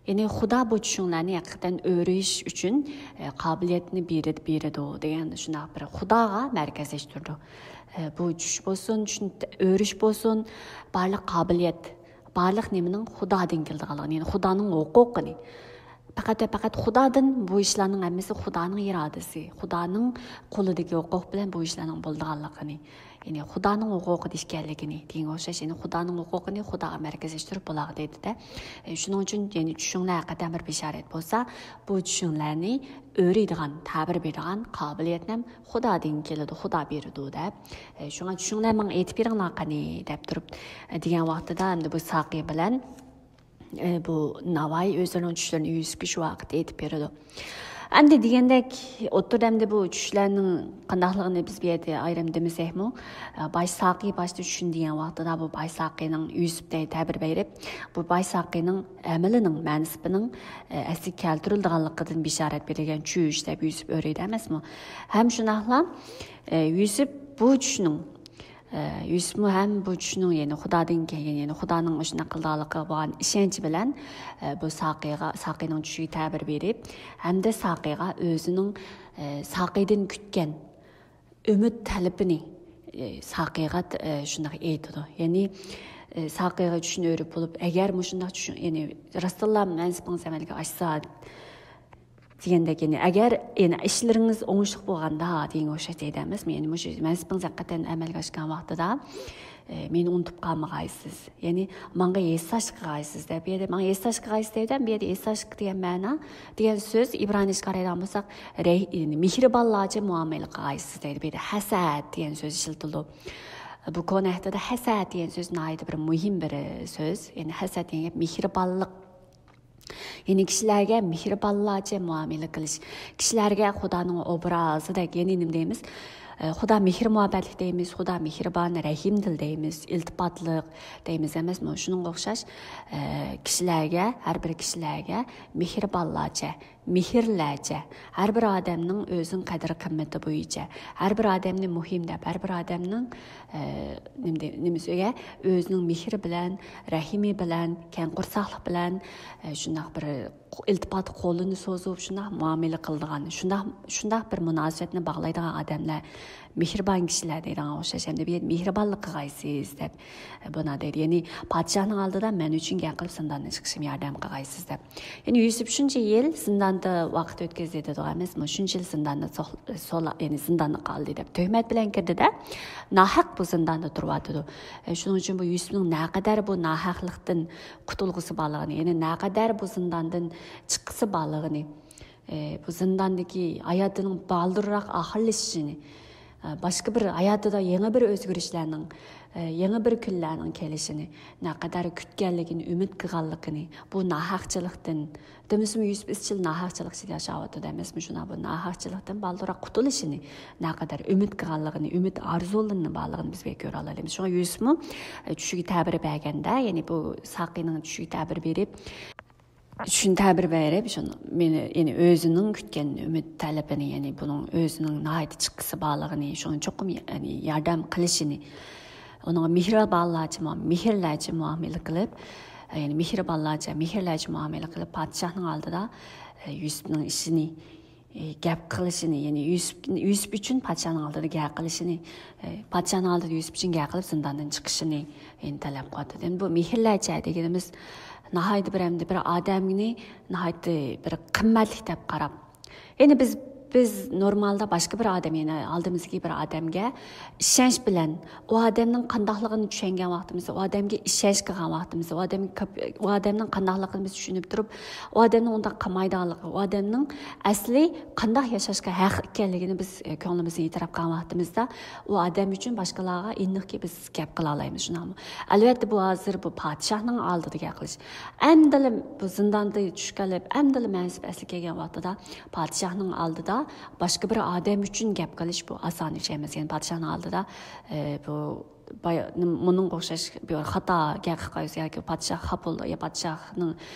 يەنى خۇدا بۇ چۈشۈڭلارنى ھەقىقەتەن ئۆرۈش ئۈچۈن، ئە، قابىلىيەتنى بېرىدۇ، بېرىدۇ دېگەن شۇنداق بىر خۇداغا مەركەزلەشتۈرىدۇ. ئە، بۇ چۈش بولسۇن، چۈشنى ئۆرۈش بولسۇن، بارلىق قابىلىيەت، بارلىق نېمىنىڭ خۇدادىن كېلىدىغانلىقىنى، يەنى خۇدانىڭ ھوقۇقىنى. پەقەت ۋە پەقەت خۇدادىن، بۇ ئىشلارنىڭ ھەممىسى خۇدانىڭ ئىرادىسى، خۇدانىڭ قولىدىكى ھوقۇق بىلەن بۇ ئىشلارنىڭ بولىدىغانلىقىنى، يەنى خۇدانىڭ ھوقۇقىدا ئىكەنلىكىنى دېگەن ئوخشاش، يەنى خۇدانىڭ ھوقۇقىنى خۇداغا مەركەزلەشتۈرۈپ بۇلارغا دەيدۇ-دە. ئە، شۇنىڭ ئۈچۈن، يەنى چۈشۈڭلار ھەقىقەتەن بىر بېشارەت بولسا، بۇ چۈشۈڭلارنى ئۆرۈيدىغان، تەبىر بېرىدىغان قابىلىيەتنى خۇدادىن كېلىدۇ، خۇدا بېرىدۇ دەپ. ئە، شۇڭا چۈشۈڭلار ماڭا ئېيتىپ بېرىڭلار قېنى دەپ تۇرۇپ، ئە، دېگەن ۋاقتىدا ئەمدى بۇ ساقى بىلەن، ئە، بۇ ناۋاي ئۆزلىرىنىڭ چۈشلىرىنى يۈسۈپكە شۇ ۋاقىتتا ئېيتىپ بېرىدۇ. ئەمدى دېگەندەك، ئوتتۇرىدا ئەمدى بۇ چۈشلەرنىڭ قانداقلىقىنى بىز بۇ يەردە ئايرىم دېمىسەكمۇ، ئە، باش ساقى باشتا چۈشنى دېگەن ۋاقتىدا بۇ باش ساقىنىڭ يۈسۈپتە تەبىر بېرىپ، بۇ باش ساقىنىڭ ئەمىلىنىڭ مەنسىپىنىڭ، ئە، ئەسلىگە كەلتۈرۈلىدىغانلىقىدىن بېشارەت بېرىلگەن چۈش دەپ يۈسۈپ ئۆرۈيدۇ ئەمەسمۇ؟ ھەم شۇنداقلا، ئە، يۈسۈپ بۇ چۈشنىڭ، ئە، يۈسۈپمۇ ھەم بۇ چۈشنىڭ، يەنى خۇدادىن كەلگەن، يەنى خۇدانىڭ ئاشۇنداق قىلىدىغانلىقىغا بولغان ئىشەنچ بىلەن، ئە، بۇ ساقىغا، ساقىنىڭ چۈشىگە تەبىر بېرىپ، ھەمدە ساقىغا ئۆزىنىڭ، ئە، ساقىدىن كۈتكەن ئۈمىد تەلىپىنى، ئە، ساقىغا، ئە، شۇنداق ئېيتىدۇ. يەنى، ئە، ساقىغا چۈشنى ئۆرۈپ بولۇپ، ئەگەر مۇشۇنداق چۈش، يەنى راستتىنلا مەنسىپىڭىز ئەمەلگە ئاشسا، دېگەندەك، يەنى ئەگەر، يەنى ئىشلىرىڭىز ئوڭۇشلۇق بولغاندا دېگەنگە ئوخشاش دەيدۇ ئەمەسمۇ؟ يەنى مۇشۇ مەنسىپىڭىز ھەقىقەتەن ئەمەلگە ئاشقان ۋاقتىدا، ئە، مېنى ئۇنتۇپ قالمىغايسىز. يەنى ماڭا ھېسداشلىق قىلغايسىز دەپ، بۇ يەردە ماڭا ھېسداشلىق قىلغايسىز دەيدۇ، بۇ يەردە ھېسداشلىق دېگەن مەنا، دېگەن سۆز ئىبرانىيچە قارايدىغان بولساق، رەھ-، يەنى مېھرىبانلارچە مۇئامىلە قىلغايسىز دەيدۇ. بۇ يەردە ھەسەد دېگەن سۆز ئىشلىتىلىدۇ. بۇ كونا ئەھدىدە ھەسەد دېگەن سۆز ناھايىتى بىر مۇھىم بىر سۆز. يەنى ھەسەد دېگەن گەپ مېھرىبانلىق. يەنى كىشىلەرگە مېھرىبانلارچە مۇئامىلە قىلىش، كىشىلەرگە خۇدانىڭ ئوبرازىدەك، يەنى نېمە دەيمىز؟ ئە، خۇدا مېھىر مۇھەببەتلىك دەيمىز، خۇدا مېھرىبان، رەھىمدىل دەيمىز، ئىلتىپاتلىق دەيمىز ئەمەسمۇ؟ شۇنىڭغا ئوخشاش، ئە، كىشىلەرگە، ھەر بىر كىشىلەرگە مېھرىبانلارچە، مېھىرلەرچە، ھەر بىر ئادەمنىڭ ئۆزىنىڭ قەدىر قىممىتى بويىچە، ھەر بىر ئادەمنى مۇھىم دەپ، ھەر بىر ئادەمنىڭ، ئە، نېمە دەي-، نېمىسىگە ئۆزىنىڭ مېھرى بىلەن، رەھىمى بىلەن، كەڭ قورساقلىق بىلەن، ئە، شۇنداق بىر ئىلتىپات قولىنى سوزۇپ، شۇنداق مۇئامىلە قىلىدىغان، شۇنداق، شۇنداق بىر مۇناسىۋەتنى باغلايدىغان ئادەملەر مېھرىبان كىشىلەر دەيدىغان ئوخشاش. ئەمدى بۇ يەردە مېھرىبانلىق قىلغايسىز دەپ، ئە، بۇنى دەيدۇ. يەنى پادىشاھنىڭ ئالدىدا مەن ئۈچۈن گەپ قىلىپ زىنداندىن چىقىشىمغا ياردەم قىلغايسىز دەپ. يەنى يۈسۈپ شۇنچە يىل زىنداندا ۋاقىت ئۆتكۈزدى دېدۇق ئەمەسمۇ؟ شۇنچە يىل زىنداندا سوق-، سولا-، يەنى زىنداندا قالدى دەپ تۆھمەت بىلەن كىردى-دە، ناھەق بۇ زىنداندا تۇرۇۋاتىدۇ. ئە، شۇنىڭ ئۈچۈن بۇ يۈسۈپنىڭ نەقەدەر بۇ ناھەقلىقتىن قۇتۇلغۇسى بارلىقىنى، يەنى نەقەدەر بۇ زىنداندىن چىققۇسى بارلىقىنى، ئە، بۇ زىنداندىكى ھاياتىنىڭ بالدۇرراق ئاخىرلىشىشىنى، باشقا بىر ھاياتىدا يېڭى بىر ئۆزگىرىشلەرنىڭ، يېڭى بىر كۈنلەرنىڭ كېلىشىنى نەقەدەر كۈتكەنلىكىنى، ئۈمىد قىلغانلىقىنى، بۇ ناھەقچىلىقتىن، دېمىسىمۇ يۈسۈپ ئىزچىل ناھەقچىلىق ئىچىدە ياشاۋاتىدۇ ئەمەسمۇ؟ شۇنداق بۇ ناھەقچىلىقتىن بالدۇرراق قۇتۇلۇشىنى نەقەدەر ئۈمىد قىلغانلىقىنى، ئۈمىد ئارزۇلىرىنىڭ بارلىقىنى بىز بىر كۆرۈۋالالايمىز. شۇڭا يۈسۈپمۇ، ئە، چۈشىگە تەبىر بەرگەندە، يەنى بۇ ساقىنىڭ چۈشىگە تەبىر بېرىپ، چۈشىنى تەبىر بېرىپ، شۇنى مېنى، يەنى ئۆزىنىڭ كۈتكەن ئۈمىد تەلىپىنى، يەنى بۇنىڭ ئۆزىنىڭ ناھايىتى چىققىسى بارلىقىنى، شۇڭا چوقۇم، يەنى ياردەم قىلىشىنى، ئۇنىڭغا مېھرىبانلارچە مۇ-، مېھىرلەرچە مۇئامىلە قىلىپ، يەنى مېھرىبانلارچە، مېھىرلەرچە مۇئامىلە قىلىپ، پادىشاھنىڭ ئالدىدا، ئە، يۈسۈپنىڭ ئىشىنى، ئە، گەپ قىلىشىنى، يەنى يۈسۈپ، يۈسۈپ ئۈچۈن پادىشاھنىڭ ئالدىدا گەپ قىلىشىنى، ئە، پادىشاھنىڭ ئالدىدا يۈسۈپ ئۈچۈن گەپ قىلىپ، زىنداندىن چىقىشىنى، يەنى تەلەپ قىلىۋاتىدۇ. يەنى بۇ مېھىرلەرچە دېگىنىمىز ناھايىتى بىر، ئەمدى بىر ئادەمنى ناھايىتى بىر قىممەتلىك دەپ قاراپ، يەنى بىز، بىز نورمالدا باشقا بىر ئادەم، يەنى ئالدىمىزدىكى بىر ئادەمگە ئىشەنچ بىلەن، ئۇ ئادەمنىڭ قانداقلىقىنى چۈشەنگەن ۋاقتىمىزدا، ئۇ ئادەمگە ئىشەنچ قىلغان ۋاقتىمىزدا، ئۇ ئادەمگە كاپ-، ئۇ ئادەمنىڭ قانداقلىقىنى بىز چۈشىنىپ تۇرۇپ، ئۇ ئادەمنىڭ ئۇنداق قىلمايدىغانلىقى، ئۇ ئادەمنىڭ ئەسلى قانداق ياشاشقا ھەق ئىكەنلىكىنى بىز، ئە، كۆڭلىمىزدىن ئېتىراپ قىلغان ۋاقتىمىزدا، ئۇ ئادەم ئۈچۈن باشقىلارغا ئېنىقكى بىز گەپ قىلالايمىز، شۇنداقمۇ؟ ئەلۋەتتە، بۇ ھازىر بۇ پادىشاھنىڭ ئالدىدا گەپ قىلىش. ئەمدىلا بۇ زىنداندا چۈشۈپ قېلىپ، ئەمدىلا مەنسىپ ئەسلىگە كەلگەن ۋاقتىدا پادىشاھنىڭ ئالدىدا باشقا بىر ئادەم ئۈچۈن گەپ قىلىش، بۇ ئاسان ئىش ئەمەس. يەنى پادىشاھنىڭ ئالدىدا، ئە، بۇ بايا-، مۇنىڭغا ئوخشاش بىر خاتا گەپ قىلىپ قويسا ياكى پادىشاھ خاپا بولىدۇ، يا پادىشاھنىڭ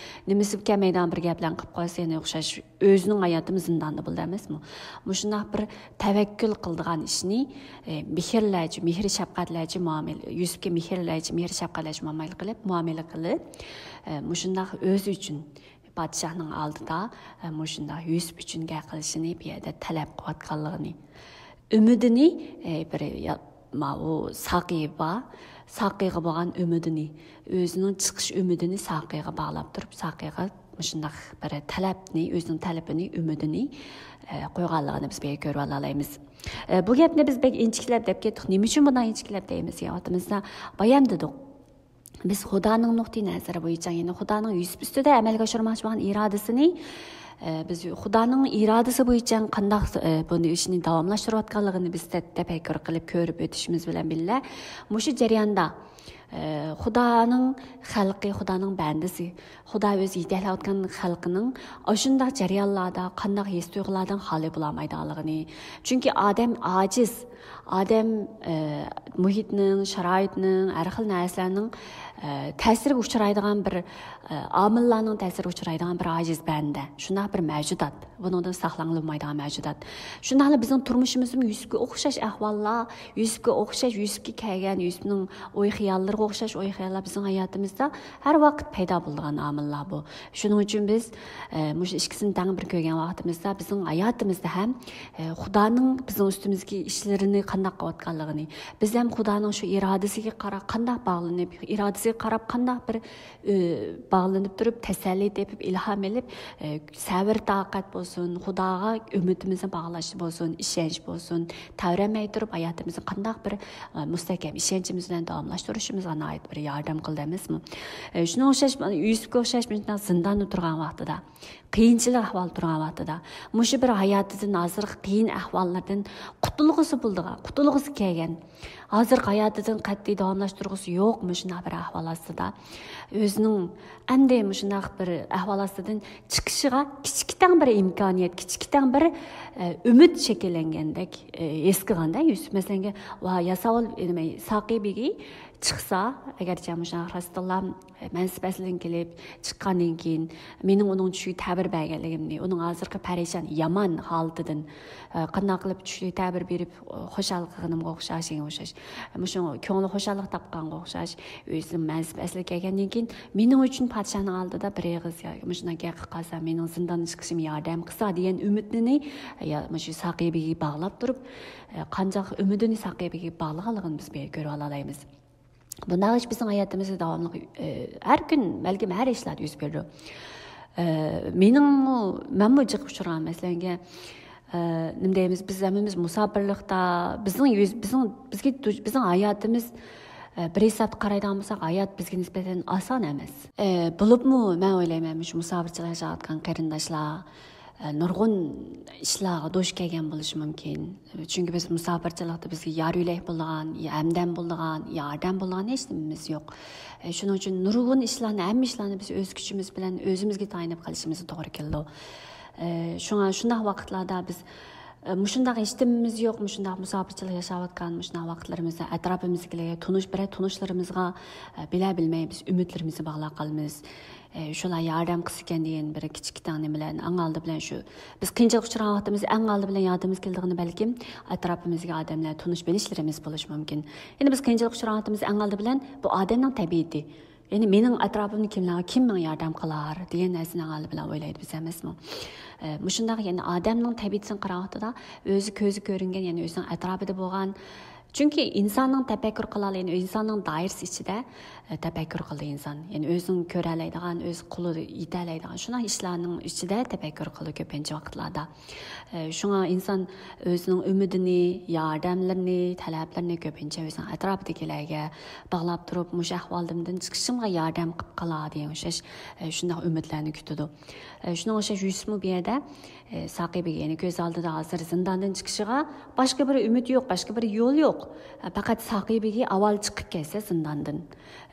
نېمىسى كەلمەيدىغان بىر گەپلەرنى قىلىپ قويسا، يەنە ئوخشاش ئۆزىنىڭ ھاياتىمۇ زىنداندا بولىدۇ ئەمەسمۇ؟ مۇشۇنداق بىر تەۋەككۈل قىلىدىغان ئىشنى، ئە، مېھىرلەرچە، مېھىر شەپقەتلەرچە مۇئامىلە، يۈسۈپكە مېھىرلەرچە، مېھىر شەپقەتلەرچە مۇئامىلە قىلىپ، مۇئامىلە قىلىپ، ئە، مۇشۇنداق ئۆزى ئۈچۈن پادىشاھنىڭ ئالدىدا، ئە، مۇشۇنداق يۈسۈپ ئۈچۈن گەپ قىلىشىنى بۇ يەردە تەلەپ قىلىۋاتقانلىقىنى، ئۈمىدىنى، ئە، بىر يا-، ماۋۇ ساقى بار، ساقىغا بولغان ئۈمىدىنى، ئۆزىنىڭ چىقىش ئۈمىدىنى ساقىغا باغلاپ تۇرۇپ، ساقىغا مۇشۇنداق بىر تەلەپنى، ئۆزىنىڭ تەلىپىنى، ئۈمىدىنى، ئە، قويغانلىقىنى بىز بۇ يەردە كۆرۈۋالالايمىز. ئە، بۇ گەپنى بىز بەك ئىنچىكىلەپ دەپ كەتتۇق. نېمە ئۈچۈن بۇنداق ئىنچىكىلەپ دەيمىز دېگەن ۋاقتىمىزدا، بايام دېدۇق. بىز خۇدانىڭ نۇقتىئى نەزىرى بويىچە، يەنى خۇدانىڭ يۈسۈپ ئۈستىدە ئەمەلگە ئاشۇرماقچى بولغان ئىرادىسىنى، ئە، بىز خۇدانىڭ ئىرادىسى بويىچە قانداق، ئە، بۇنى ئىشنى داۋاملاشتۇرۇۋاتقانلىقىنى بىز تەپەككۇر قىلىپ كۆرۈپ ئۆتۈشىمىز بىلەن بىللە، مۇشۇ جەرياندا، ئە، خۇدانىڭ خەلقى، خۇدانىڭ بەندىسى، خۇدا ئۆزى يېتەكلەۋاتقان خەلقىنىڭ ئاشۇنداق جەريانلاردا قانداق ھېس-تۇيغۇلاردىن خالىي بولالمايدىغانلىقىنى. چۈنكى ئادەم ئاجىز. ئادەم، ئە، مۇھىتنىڭ، شارائىتنىڭ، ھەر خىل نەرسىلەرنىڭ، ئە، تەسىرىگە ئۇچرايدىغان بىر، ئە، ئامىللارنىڭ تەسىرىگە ئۇچرايدىغان بىر ئاجىز بەندە. شۇنداق بىر مەۋجۇدات. بۇنىڭدىن ساقلانغىلى بولمايدىغان مەۋجۇدات. شۇنداقلا بىزنىڭ تۇرمۇشىمىزمۇ يۈسۈپكە ئوخشاش ئەھۋاللار، يۈسۈپكە ئوخشاش، يۈسۈپكە كەلگەن، يۈسۈپنىڭ ئوي-خىياللىرىغا ئوخشاش ئوي-خىياللار بىزنىڭ ھاياتىمىزدا ھەر ۋاقىت پەيدا بولىدىغان ئامىللار بۇ. شۇنىڭ ئۈچۈن بىز، ئە، مۇشۇ ئىككىسىنى تەڭ بىر كۆرگەن ۋاقتىمىزدا بىزنىڭ ھاياتىمىزدا ھەم، ئە، خۇدانىڭ بىزنىڭ ئۈستىمىزدىكى ئىشلىرىنى قانداق قىلىۋاتقانلىقىنى، بىز ھەم خۇدانىڭ شۇ ئىرادىسىگە قارا-، قانداق باغلىنىپ، ئىرادىسىگە قاراپ قانداق بىر، ئە، باغلىنىپ تۇرۇپ، تەسەللى تېپىپ، ئىلھام ئېلىپ، ئە، سەۋر-تاقەت بولسۇن، خۇداغا ئۈمىدىمىزنى باغلاشتا بولسۇن، ئىشەنچ بولسۇن، تەۋرەنمەي تۇرۇپ ھاياتىمىزنى قانداق بىر، ئە، مۇستەھكەم ئىشەنچىمىز بىلەن داۋاملاشتۇرۇشىمىزغا ناھايىتى بىر ياردەم قىلدى ئەمەسمۇ؟ ئە، شۇنىڭغا ئوخشاش، يۈسۈپكە ئوخشاش مۇشۇنداق زىنداندا تۇرغان ۋاقتىدا، قىيىنچىلىق ئەھۋالدا تۇرغان ۋاقتىدا، مۇشۇ بىر ھاياتىدىن، ھازىرقى قىيىن ئەھۋاللاردىن قۇتۇلغۇسى بولىدىغان، قۇتۇلغۇسى كەلگەن، ھازىرقى ھاياتىدىن قەتئىي داۋاملاشتۇرغۇسى يوق مۇشۇنداق بىر ئەھۋال ئاستىدا ئۆزىنىڭ ئەمدى مۇشۇنداق بىر ئەھۋال ئاستىدىن چىقىشىغا كىچىككىتەڭ بىر ئىمكانىيەت، كىچىككىتەڭ بىر، ئە، ئۈمىد شەكىللەنگەندەك، ئە، ھېس قىلغاندا يۈسۈپ، مەسىلەن، ۋا ياساۋۇل، نېمە، ساقىي بېگى چىقسا، ئەگەرچە مۇشۇنداق راستتىنلا، ئە، مەنسىپ ئەسلىدىن كېلىپ چىققاندىن كېيىن، مېنىڭ ئۇنىڭ چۈشىگە تەبىر بەرگەنلىكىمنى، ئۇنىڭ ھازىرقى پەرىشان، يامان ھالىتىدىن، ئە، قانداق قىلىپ چۈشىگە تەبىر بېرىپ، ئە، خۇشال قىلغىنىمغا ئوخشاش، شۇنىڭغا ئوخشاش. مۇشۇ كۆڭلى خۇشاللىق تاپقانغا ئوخشاش، ئۆزىنىڭ مەنسىپ ئەسلىگە كەلگەندىن كېيىن، مېنىڭ ئۈچۈن پادىشاھنىڭ ئالدىدا بىر ئېغىز يا مۇشۇنداق گەپ قىلىپ قالسا، مېنىڭ زىنداندىن چىقىشىمغا ياردەم قىلسا دېگەن ئۈمىدنى، يا مۇشۇ ساقىي بېگىگە باغلاپ تۇرۇپ، ئە، قانداق ئۈمىدىنى ساقىي بېگىگە باغلىغانلىقىنى بىز بۇ يەردە كۆرۈۋالالايمىز. بۇنداق ئىش بىزنىڭ ھاياتىمىزدا داۋاملىق، ئە، ھەر كۈن، بەلكىم ھەر ئىشلاردا يۈز بېرىدۇ. ئە، مېنىڭمۇ، مەنمۇ جىق ئۇچرىغان مەسىلەنگە، ئە، نېمە دەيمىز، بىز ھەممىمىز مۇساپىرلىقتا، بىزنىڭ يۈز-، بىزنىڭ، بىزگە دۇ-، بىزنىڭ ھاياتىمىز، ئە، بىر ھېسابتا قارايدىغان بولساق، ھايات بىزگە نىسبەتەن ئاسان ئەمەس. ئە، بولۇپمۇ مەن ئويلايمەن، مۇشۇ مۇساپىرچىلىق ياشاۋاتقان قېرىنداشلار، نۇرغۇن ئىشلارغا دۇچ كەلگەن بولۇشى مۇمكىن. چۈنكى بىز مۇساپىرچىلىقتا بىزگە يار يۆلەك بولىدىغان، يا ھەمدەم بولىدىغان، ياردەم بولىدىغان ھېچ نېمىمىز يوق. شۇنىڭ ئۈچۈن نۇرغۇن ئىشلارنى، ھەممە ئىشلارنى بىز ئۆز كۈچىمىز بىلەن ئۆزىمىزگە تايىنىپ قىلىشىمىزغا توغرا كېلىدۇ. شۇڭا شۇنداق ۋاقىتلاردا بىز مۇشۇنداق ھېچ نېمىمىز يوق، مۇشۇنداق مۇساپىرچىلىق ياشاۋاتقان مۇشۇنداق ۋاقىتلىرىمىزدا ئەتراپىمىزدىكىلەرگە، تونۇش، بىرەر تونۇشلىرىمىزغا بىلە بىلمەي بىز ئۈمىدلىرىمىزنى باغلاپ قالىمىز. ئە، شۇلار ياردەم قىلسىكەن دېگەن بىر كىچىككىنە نېمىلەرنى ئەڭ ئالدى بىلەن شۇ، بىز قىيىنچىلىققا ئۇچرىغان ۋاقتىمىزدا ئەڭ ئالدى بىلەن يادىمىزغا كېلىدىغىنى بەلكىم ئەتراپىمىزدىكى ئادەملەر، تونۇش بىلىشلىرىمىز بولۇشى مۇمكىن. يەنى بىز قىيىنچىلىققا ئۇچرىغان ۋاقتىمىزدا ئەڭ ئالدى بىلەن بۇ ئادەمنىڭ تەبىئىتى. يەنى مېنىڭ ئەتراپىمدا كىملەر، كىم ماڭا ياردەم قىلار دېگەن نەرسىنى ئەڭ ئالدى بىلەن ئويلايدۇ بىز ئەمەسمۇ؟ ئە، مۇشۇنداق يەنى ئادەمنىڭ تەبىئىتىنى قارىغان ۋاقتىدا ئۆزى كۆزگە كۆرۈنگەن، يەنى ئۆزىنىڭ ئەتراپىدا بولغان، چۈنكى ئىنساننىڭ تەپەككۇر قىلالايدىغان، ئىنساننىڭ دائىرىسى ئىچىدە، ئە، تەپەككۇر قىلىدۇ ئىنسان. يەنى ئۆزىنىڭ كۆرەلەيدىغان، ئۆز قولىدا يېتەلەيدىغان شۇنداق ئىشلارنىڭ ئىچىدە تەپەككۇر قىلىدۇ كۆپىنچە ۋاقىتلاردا. ئە، شۇڭا ئىنسان ئۆزىنىڭ ئۈمىدىنى، ياردەملىرىنى، تەلەپلىرىنى كۆپىنچە ئۆزىنىڭ ئەتراپىدىكىلەرگە باغلاپ تۇرۇپ، مۇشۇ ئەھۋالىمدىن چىقىشىمغا ياردەم قىلىپ قالا دېگەن ئوخشاش، ئە، شۇنداق ئۈمىدلەرنى كۈتىدۇ. ئە، شۇنىڭغا ئوخشاش يۈسۈپمۇ بۇ يەردە، ئە، ساقىي بېگى، يەنى كۆز ئالدىدا ھازىر زىنداندىن چىقىشىغا باشقا بىر ئۈمىد يوق، باشقا بىر يول يوق. ئە، پەقەت ساقىي بېگى ئاۋۋال چىقىپ كەتسە زىنداندىن،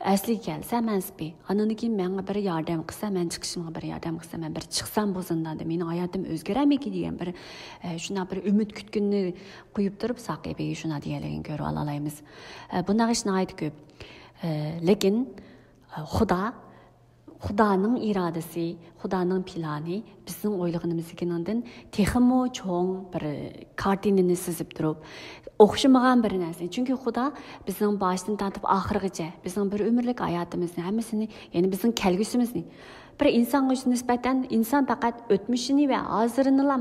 ئەسلىگە كەلسە مەنسىپى. ئاندىن كېيىن ماڭا بىر ياردەم قىلسا، مەن چىقىشىمغا بىر ياردەم قىلسا، مەن بىر چىقسام بۇ زىنداندىن، مېنىڭ ھاياتىم ئۆزگىرەرمىكىن دېگەن بىر، ئە، شۇنداق بىر ئۈمىد كۈتكىنىنى قويۇپ تۇرۇپ، ساقىي بېگى شۇنداق دېگەنلىكىنى كۆرۈپ ئالالايمىز. ئە، بۇنداق ئىش ناھايىتى كۆپ. ئە، لېكىن، ئە، خۇدا خۇدانىڭ ئىرادىسى، خۇدانىڭ پىلانى بىزنىڭ ئويلىغىنىمىزدىكىنىڭدىن تېخىمۇ چوڭ بىر كارتىنىنى سىزىپ تۇرۇپ، ئوخشىمىغان بىر نەرسىنى. چۈنكى خۇدا بىزنىڭ باشتىن تارتىپ ئاخىرغىچە، بىزنىڭ بىر ئۆمۈرلۈك ھاياتىمىزنى، ھەممىسىنى، يەنى بىزنىڭ كەلگۈسىمىزنى، بىر ئىنسانغا نىسبەتەن ئىنسان پەقەت ئۆتمۈشىنى ۋە ھازىرىنىلا،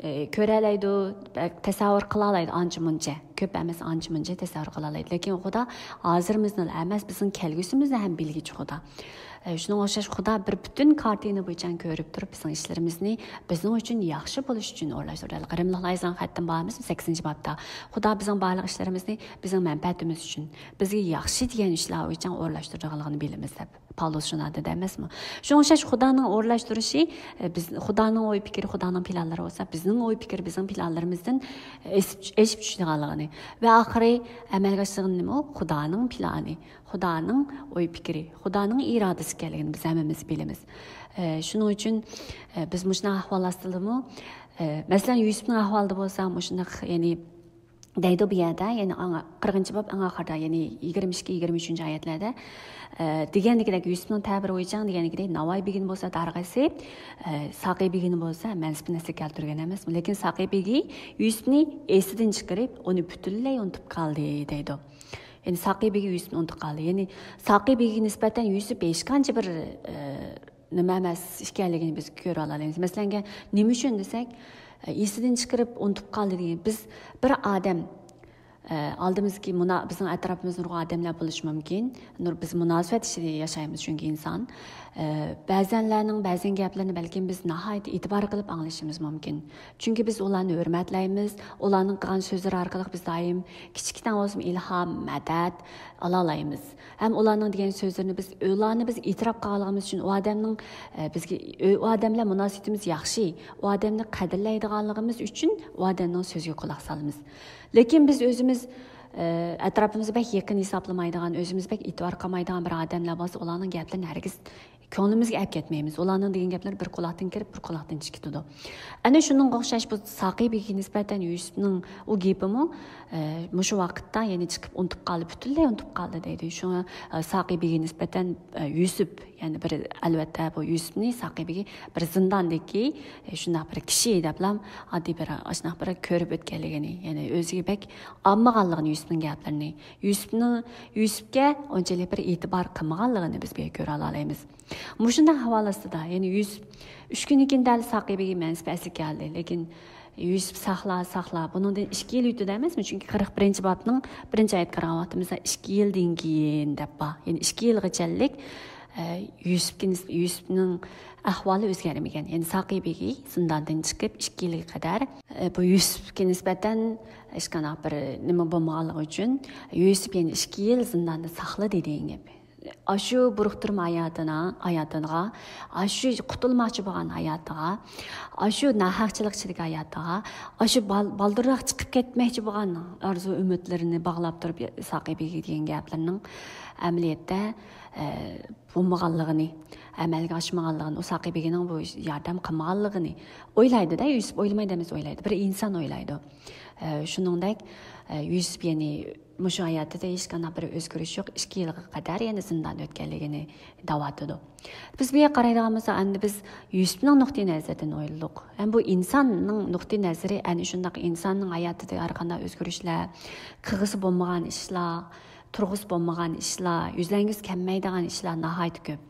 ئە، كۆرەلەيدۇ، بەك تەسەۋۋۇر قىلالايدۇ ئانچە مۇنچە. كۆپ ئەمەس، ئانچە مۇنچە تەسەۋۋۇر قىلالايدۇ. لېكىن خۇدا ھازىرىمىزنىلا ئەمەس، بىزنىڭ كەلگۈسىمىزنى ھەم بىلگۈچى خۇدا. ئە، شۇنىڭغا ئوخشاش خۇدا بىر پۈتۈن كارتىنا بويىچە كۆرۈپ تۇرۇپ، بىزنىڭ ئىشلىرىمىزنى بىزنىڭ ئۈچۈن ياخشى بولۇش ئۈچۈن ئورۇنلاشتۇرىدۇ. رىملىقلار يېزىلغان خەتتىن بارمىز، سەككىزىنچى بابتا. خۇدا بىزنىڭ بارلىق ئىشلىرىمىزنى بىزنىڭ مەنپەئەتىمىز ئۈچۈن، بىزگە ياخشى دېگەن ئىشلار بويىچە ئورۇنلاشتۇرىدىغانلىقىنى بىلىمىز دەپ پاۋلۇس شۇنداق دېدى ئەمەسمۇ؟ شۇنىڭغا ئوخشاش خۇدانىڭ ئورۇنلاشتۇرۇشى، ئە، بىز، خۇدانىڭ ئوي پىكرى، خۇدانىڭ پىلانلىرى بولسا، بىزنىڭ ئوي پىكىر، بىزنىڭ پىلانلىرىمىزدىن ئېشىپ، ئېشىپ چۈشىدىغانلىقىنى ۋە ئاخىرى ئەمەلگە ئاشىدىغىنى نېمە؟ خۇدانىڭ پىلانى، خۇدانىڭ ئوي پىكرى، خۇدانىڭ ئىرادىسى ئىكەنلىكىنى بىز ھەممىمىز بىلىمىز. ئە، شۇنىڭ ئۈچۈن، ئە، بىز مۇشۇنداق ئەھۋال ئاستىدىمۇ، ئە، مەسىلەن، يۈسۈپنىڭ ئەھۋالىدا بولسا مۇشۇنداق، يەنى دەيدۇ بۇ يەردە، يەنى ئاڭا، قىرىقىنچى باب ئەڭ ئاخىرىدا، يەنى يىگىرمە ئىككى، يىگىرمە ئۈچىنچى ئايەتلەردە، ئە، دېگەندىكىدەك، يۈسۈپنىڭ تەبىرى بويىچە دېگەندىكىدەك، ناۋاي بېگىنى بولسا دارغا ئېسىپ، ئە، ساقىي بېگىنى بولسا مەنسىپىنى ئەسلىگە كەلتۈرگەن ئەمەسمۇ؟ لېكىن ساقىي بېگى يۈسۈپنى ئېسىدىن چىقىرىپ، ئۇنى پۈتۈنلەي ئۇنتۇپ قالدى، دەيدۇ. يەنى ساقىي بېگى يۈسۈپنى ئۇنتۇپ قالدى. يەنى ساقىي بېگىگە نىسبەتەن يۈسۈپ ھېچقانچە بىر، ئە، نېمە ئەمەس ئىكەنلىكىنى بىز كۆرۈۋالالايمىز. مەسىلەن، نېمە ئۈچۈن دېسەك، ئە، ئېسىدىن چىقىرىپ ئۇنتۇپ قالدى دېگەن. بىز بىر ئادەم، ئە، ئالدىمىزدىكى مۇنا-، بىزنىڭ ئەتراپىمىزدا نۇرغۇن ئادەملەر بولۇشى مۇمكىن. نۇر-، بىز مۇناسىۋەت ئىچىدە ياشايمىز، چۈنكى ئىنسان. ئە، بەزەنلەرنىڭ بەزەن گەپلىرىنى بەلكىم بىز ناھايىتى ئېتىبار قىلىپ ئاڭلىشىمىز مۇمكىن. چۈنكى بىز ئۇلارنى ھۆرمەتلەيمىز، ئۇلارنىڭ قىلغان سۆزلىرى ئارقىلىق بىز دائىم كىچىككىنە بولسىمۇ ئىلھام، مەدەت ئالالايمىز. ھەم ئۇلارنىڭ دېگەن سۆزلىرىنى بىز، ئۇلارنى بىز ئېتىراپ قىلغانلىقىمىز ئۈچۈن ئۇ ئادەمنىڭ، ئە، بىزگە، ئۇ ئادەم بىلەن مۇناسىۋىتىمىز ياخشى، ئۇ ئادەمنى قەدىرلەيدىغانلىقىمىز ئۈچۈن ئۇ ئادەمنىڭ سۆزىگە قۇلاق سالىمىز. لېكىن بىز ئۆزىمىز، ئە، ئەتراپىمىزدا بەك يېقىن ھېسابلىمايدىغان، ئۆزىمىز بەك ئېتىبار قىلمايدىغان بىر ئادەملەر بولسا، ئۇلارنىڭ گەپلىرىنى ھەرگىز كۆڭلىمىزگە ئەپ كەتمەيمىز. ئۇلارنىڭ دېگەن گەپلىرى بىر قۇلاقتىن كىرىپ، بىر قۇلاقتىن چىقىپ كېتىدۇ. ئەنە شۇنىڭغا ئوخشاش بۇ ساقىي بېگىگە نىسبەتەن يۈسۈپنىڭ ئۇ گېپىمۇ، ئە، مۇشۇ ۋاقىتتا يەنە چىقىپ ئۇنتۇپ قالدى، پۈتۈنلەي ئۇنتۇپ قالدى دەيدۇ. شۇڭا، ئە، ساقىي بېگىگە نىسبەتەن، ئە، يۈسۈپ، يەنى بىر، ئەلۋەتتە، بۇ يۈسۈپنى ساقىي بېگى بىر زىنداندىكى، ئە، شۇنداق بىر كىشى دەپلا ئاددىي بىر ئاشۇنداق بىر كۆرۈپ ئۆتكەنلىكىنى، يەنى ئۆزىگە بەك ئالمىغانلىقىنى يۈسۈپنىڭ گەپلىرىنى، يۈسۈپنىڭ، يۈسۈپكە ئۇنچىلىك بىر ئېتىبار قىلمىغانلىقىنى بىز بۇ يەردە كۆرەلالايمىز. مۇشۇنداق ئەھۋال ئاستىدا، يەنى يۈسۈپ ئۈچ كۈندىن كېيىن دەل ساقىي بېگى مەنسىپى ئەسلىگە كەلدى. لېكىن يۈسۈپ ساقلا، ساقلا، بۇنىڭدىن ئىككى يىل ئۆتىدۇ ئەمەسمۇ؟ چۈنكى قىرىق بىرىنچى بابنىڭ بىرىنچى ئايەتكە قارىغان ۋاقتىمىزدا ئىككى يىلدىن كېيىن دەپ بار. يەنى ئىككى يىلغىچەلىك، ئە، يۈسۈپكە نىس-، يۈسۈپنىڭ ئەھۋالى ئۆزگەرمىگەن. يەنى ساقىي بېگى زىنداندىن چىقىپ ئىككى يىلغا قەدەر، ئە، بۇ يۈسۈپكە نىسبەتەن ھېچقانداق بىر نېمە بولمىغانلىقى ئۈچۈن يۈسۈپ يەنە ئىككى يىل زىنداندا ساقلا دېگەن گەپ. ئاشۇ بۇرۇقتۇرما ھاياتىنا ھاياتىغا، ئاشۇ قۇتۇلماقچى بولغان ھاياتىغا، ئاشۇ ناھەقچىلىك ئىچىدىكى ھاياتىغا، ئاشۇ بال-، بالدۇرراق چىقىپ كەتمەكچى بولغان ئارزۇ ئۈمىدلىرىنى باغلاپ تۇرۇپ، ساقىي بېگى دېگەن گەپلىرىنىڭ ئەمەلىيەتتە، ئە، بولمىغانلىقىنى، ئەمەلگە ئاشمىغانلىقىنى، ئۇ ساقىي بېگىنىڭ بۇ ياردەم قىلمىغانلىقىنى ئويلايدۇ-دە، يۈسۈپ ئويلىمايدۇ ئەمەس، ئويلايدۇ. بىر ئىنسان ئويلايدۇ. ئە، شۇنىڭدەك، ئە، يۈسۈپ يەنى مۇشۇ ھاياتىدا ھېچقانداق بىر ئۆزگىرىش يوق، ئىككى يىلغا قەدەر يەنە زىنداندا ئۆتكەنلىكىنى دەۋاتىدۇ. بىز بۇ يەرگە قارايدىغان بولساق، ئەمدى بىز يۈسۈپنىڭ نۇقتىئى نەزىرىدىن ئويلىدۇق. ھەم بۇ ئىنساننىڭ نۇقتىئى نەزىرى ئەنە شۇنداق ئىنساننىڭ ھاياتىدا ھەر قانداق ئۆزگىرىشلەر، قىلغۇسى بولمىغان ئىشلار، تۇرغۇسى بولمىغان ئىشلار، يۈزلەنگۈسى كەلمەيدىغان ئىشلار ناھايىتى كۆپ.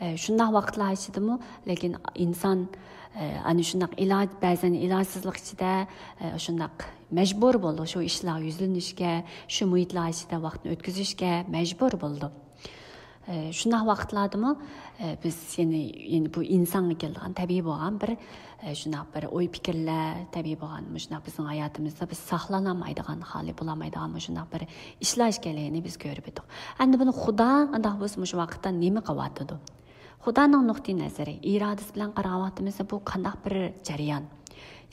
ئە، شۇنداق ۋاقىتلار ئىچىدىمۇ، لېكىن ئىنسان، ئە، ئەنە شۇنداق ئىلاج، بەزەن ئىلاجسىزلىق ئىچىدە، ئە، شۇنداق مەجبۇر بولىدۇ شۇ ئىشلارغا يۈزلىنىشكە، شۇ مۇھىتلار ئىچىدە ۋاقىتنى ئۆتكۈزۈشكە مەجبۇر بولىدۇ. ئە، شۇنداق ۋاقىتلاردىمۇ، ئە، بىز يەنە، يەنە بۇ ئىنسانغا كېلىدىغان تەبىئىي بولغان بىر، ئە، شۇنداق بىر ئوي پىكىرلەر، تەبىئىي بولغان مۇشۇنداق بىزنىڭ ھاياتىمىزدا بىز ساقلىنالمايدىغان، خالىي بولالمايدىغان مۇشۇنداق بىر ئىشلار ئىكەنلىكىنى بىز كۆرۈپ يېتىق. ئەمدى بۇنى خۇدا ئۇنداق بولسا مۇشۇ ۋاقىتتا نېمە قىلىۋاتىدۇ؟ خۇدانىڭ نۇقتىئى نەزىرى، ئىرادىسى بىلەن قارىغان ۋاقتىمىزدا بۇ قانداق بىر جەريان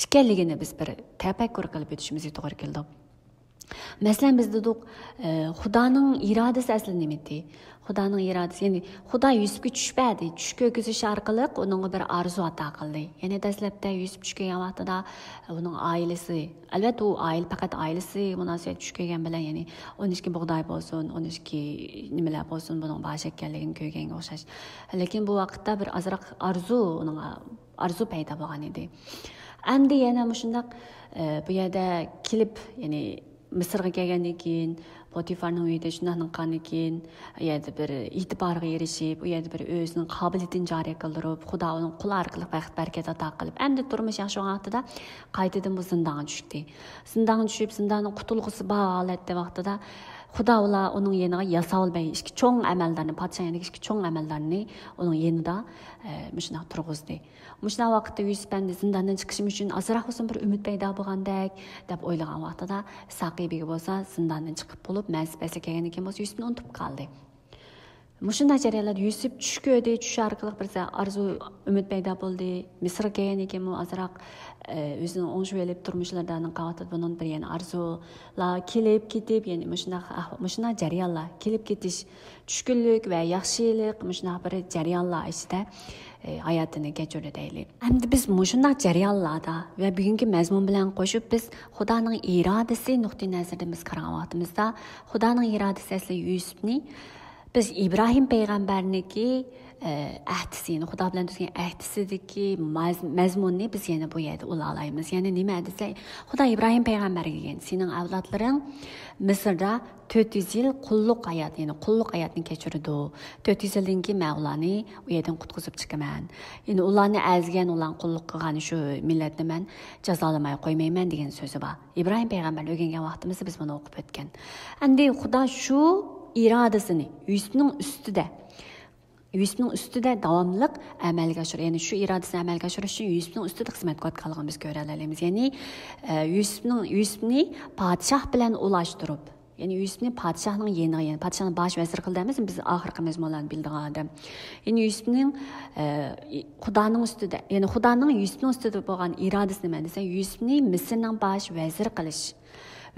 ئىكەنلىكىنى بىز بىر تەپەككۇر قىلىپ ئۆتۈشىمىزگە توغرا كېلىدۇ. مەسىلەن، بىز دېدۇق، ئە، خۇدانىڭ ئىرادىسى ئەسلى نېمىدى؟ خۇدانىڭ ئىرادىسى، يەنى خۇدا يۈسۈپكە چۈش بەردى. چۈش كۆرگۈزۈش ئارقىلىق ئۇنىڭغا بىر ئارزۇ ئاتا قىلدى. يەنى دەسلەپتە يۈسۈپ چۈش كۆرگەن ۋاقتىدا ئۇنىڭ ئائىلىسى، ئەلۋەتتە، ئۇ ئائىلە، پەقەت ئائىلىسى مۇناسىۋەت چۈش كۆرگەن بىلەن، يەنى ئون ئىككى بۇغداي بولسۇن، ئون ئىككى نېمىلەر بولسۇن، بۇنىڭ باش ئەكەنلىكىنى كۆرگەنگە ئوخشاش. لېكىن بۇ ۋاقىتتا بىر ئازراق ئارزۇ ئۇنىڭ ئارزۇ پەيدا بولغان ئىدى. ئەمدى يەنە مۇشۇنداق، ئە، بۇ يەردە كېلىپ، يەنى مىسىرغا كەلگەندىن كېيىن، پوتىفارنىڭ ئۆيىدە شۇنداقنى قىلغاندىن كېيىن، ئۇ يەردە بىر ئېتىبارغا ئېرىشىپ، ئۇ يەردە بىر ئۆزىنىڭ قابىلىيىتىنى جارى قىلدۇرۇپ، خۇدا ئۇنىڭ قولى ئارقىلىق بەخت-بەرىكەت ئاتا قىلىپ، ئەمدى تۇرمۇش ياخشى بولغان ۋاقتىدا قايتىدىن بۇ زىندانغا چۈشتى. زىندانغا چۈشۈپ، زىنداننىڭ قۇتۇلغۇسى بار ھالەتتە ۋاقتىدا خۇدا ئۇلار ئۇنىڭ يېنىغا ياساۋۇل بەگ، ئىككى چوڭ ئەمەلدارنى، پادىشاھ يېنىدىكى ئىككى چوڭ ئەمەلدارنى ئۇنىڭ يېنىدا، ئە، مۇشۇنداق تۇرغۇزدى. مۇشۇنداق ۋاقىتتا يۈسۈپ ئەمدى زىنداندىن چىقىشىم ئۈچۈن ئازراق بولسۇن بىر ئۈمىد پەيدا بولغاندەك دەپ ئويلىغان ۋاقتىدا، ساقىي بېگى بولسا زىنداندىن چىقىپ بولۇپ، مەنسىپ ئەسلىگە كەلگەندىن كېيىن بولسا يۈسۈپنى ئۇنتۇپ قالدى. مۇشۇنداق جەريانلاردا يۈسۈپ چۈش كۆردى، چۈش ئارقىلىق بىر ئارزۇ، ئۈمىد پەيدا بولدى. مىسىرغا كەلگەندىن كېيىنمۇ ئازراق، ئە، ئۆزىنى ئوڭشىۋېلىپ، تۇرمۇشلىرىدا قاۋاتىدۇ، بۇنىڭ بىر يەنە ئارزۇلار كېلىپ كېتىپ، يەنى مۇشۇنداق ئەھۋا-، مۇشۇنداق جەريانلار، كېلىپ كېتىش، چۈشكۈنلۈك ۋە ياخشىلىق، مۇشۇنداق بىر جەريانلار ئىچىدە، ئە، ھاياتىنى كەچۈردى دەيلى. ئەمدى بىز مۇشۇنداق جەريانلاردا ۋە بۈگۈنكى مەزمۇن بىلەن قوشۇپ، بىز خۇدانىڭ ئىرادىسى نۇقتىئى نەزىرىدىن بىز قارىغان ۋاقتىمىزدا، خۇدانىڭ ئىرادىسى ئەسلى يۈسۈپنى بىز ئىبراھىم پەيغەمبەرنىڭكى، ئە، ئەھدىسى، يەنى خۇدا بىلەن تۈزگەن ئەھدىسىدىكى مەز-، مەزمۇننى بىز يەنە بۇ يەردە ئۇلالايمىز. يەنى نېمە دېسە، خۇدا ئىبراھىم پەيغەمبەرگە دېگەن، سېنىڭ ئەۋلادلىرىڭ مىسىردا تۆت يۈز يىل قۇللۇق ھايات، يەنى قۇللۇق ھاياتنى كەچۈرىدۇ. تۆت يۈز يىلدىن كېيىن مەن ئۇلارنى ئۇ يەردىن قۇتقۇزۇپ چىقىمەن. يەنى ئۇلارنى ئەزگەن، ئۇلارنى قۇللۇق قىلغان شۇ مىللەتنى مەن جازالىماي قويمايمەن دېگەن سۆزى بار. ئىبراھىم پەيغەمبەرنى ئۆگەنگەن ۋاقتىمىزدا بىز بۇنى ئوقۇپ ئۆتكەن. ئەمدى خۇدا شۇ ئىرادىسىنى يۈسۈپنىڭ ئۈستىدە، يۈسۈپنىڭ ئۈستىدە داۋاملىق ئەمەلگە ئاشۇر-، يەنى شۇ ئىرادىسىنى ئەمەلگە ئاشۇرۇش ئۈچۈن يۈسۈپنىڭ ئۈستىدە خىزمەت قىلىۋاتقانلىقىنى بىز كۆرەلەيمىز. يەنى، ئە، يۈسۈپنىڭ، يۈسۈپنى پادىشاھ بىلەن ئۇلاشتۇرۇپ، يەنى يۈسۈپنى پادىشاھنىڭ يېنىغا، يەنى پادىشاھنى باش ۋەزىر قىلدى ئەمەس، بىز ئاخىرقى مەزمۇنلارنى بىلىدىغان ئادەم. يەنى يۈسۈپنىڭ، ئە، خۇدانىڭ ئۈستىدە، يەنى خۇدانىڭ يۈسۈپنىڭ ئۈستىدە بولغان ئىرادىسى نېمە دېسە، يۈسۈپنى مىسىرنىڭ باش ۋەزىرى قىلىش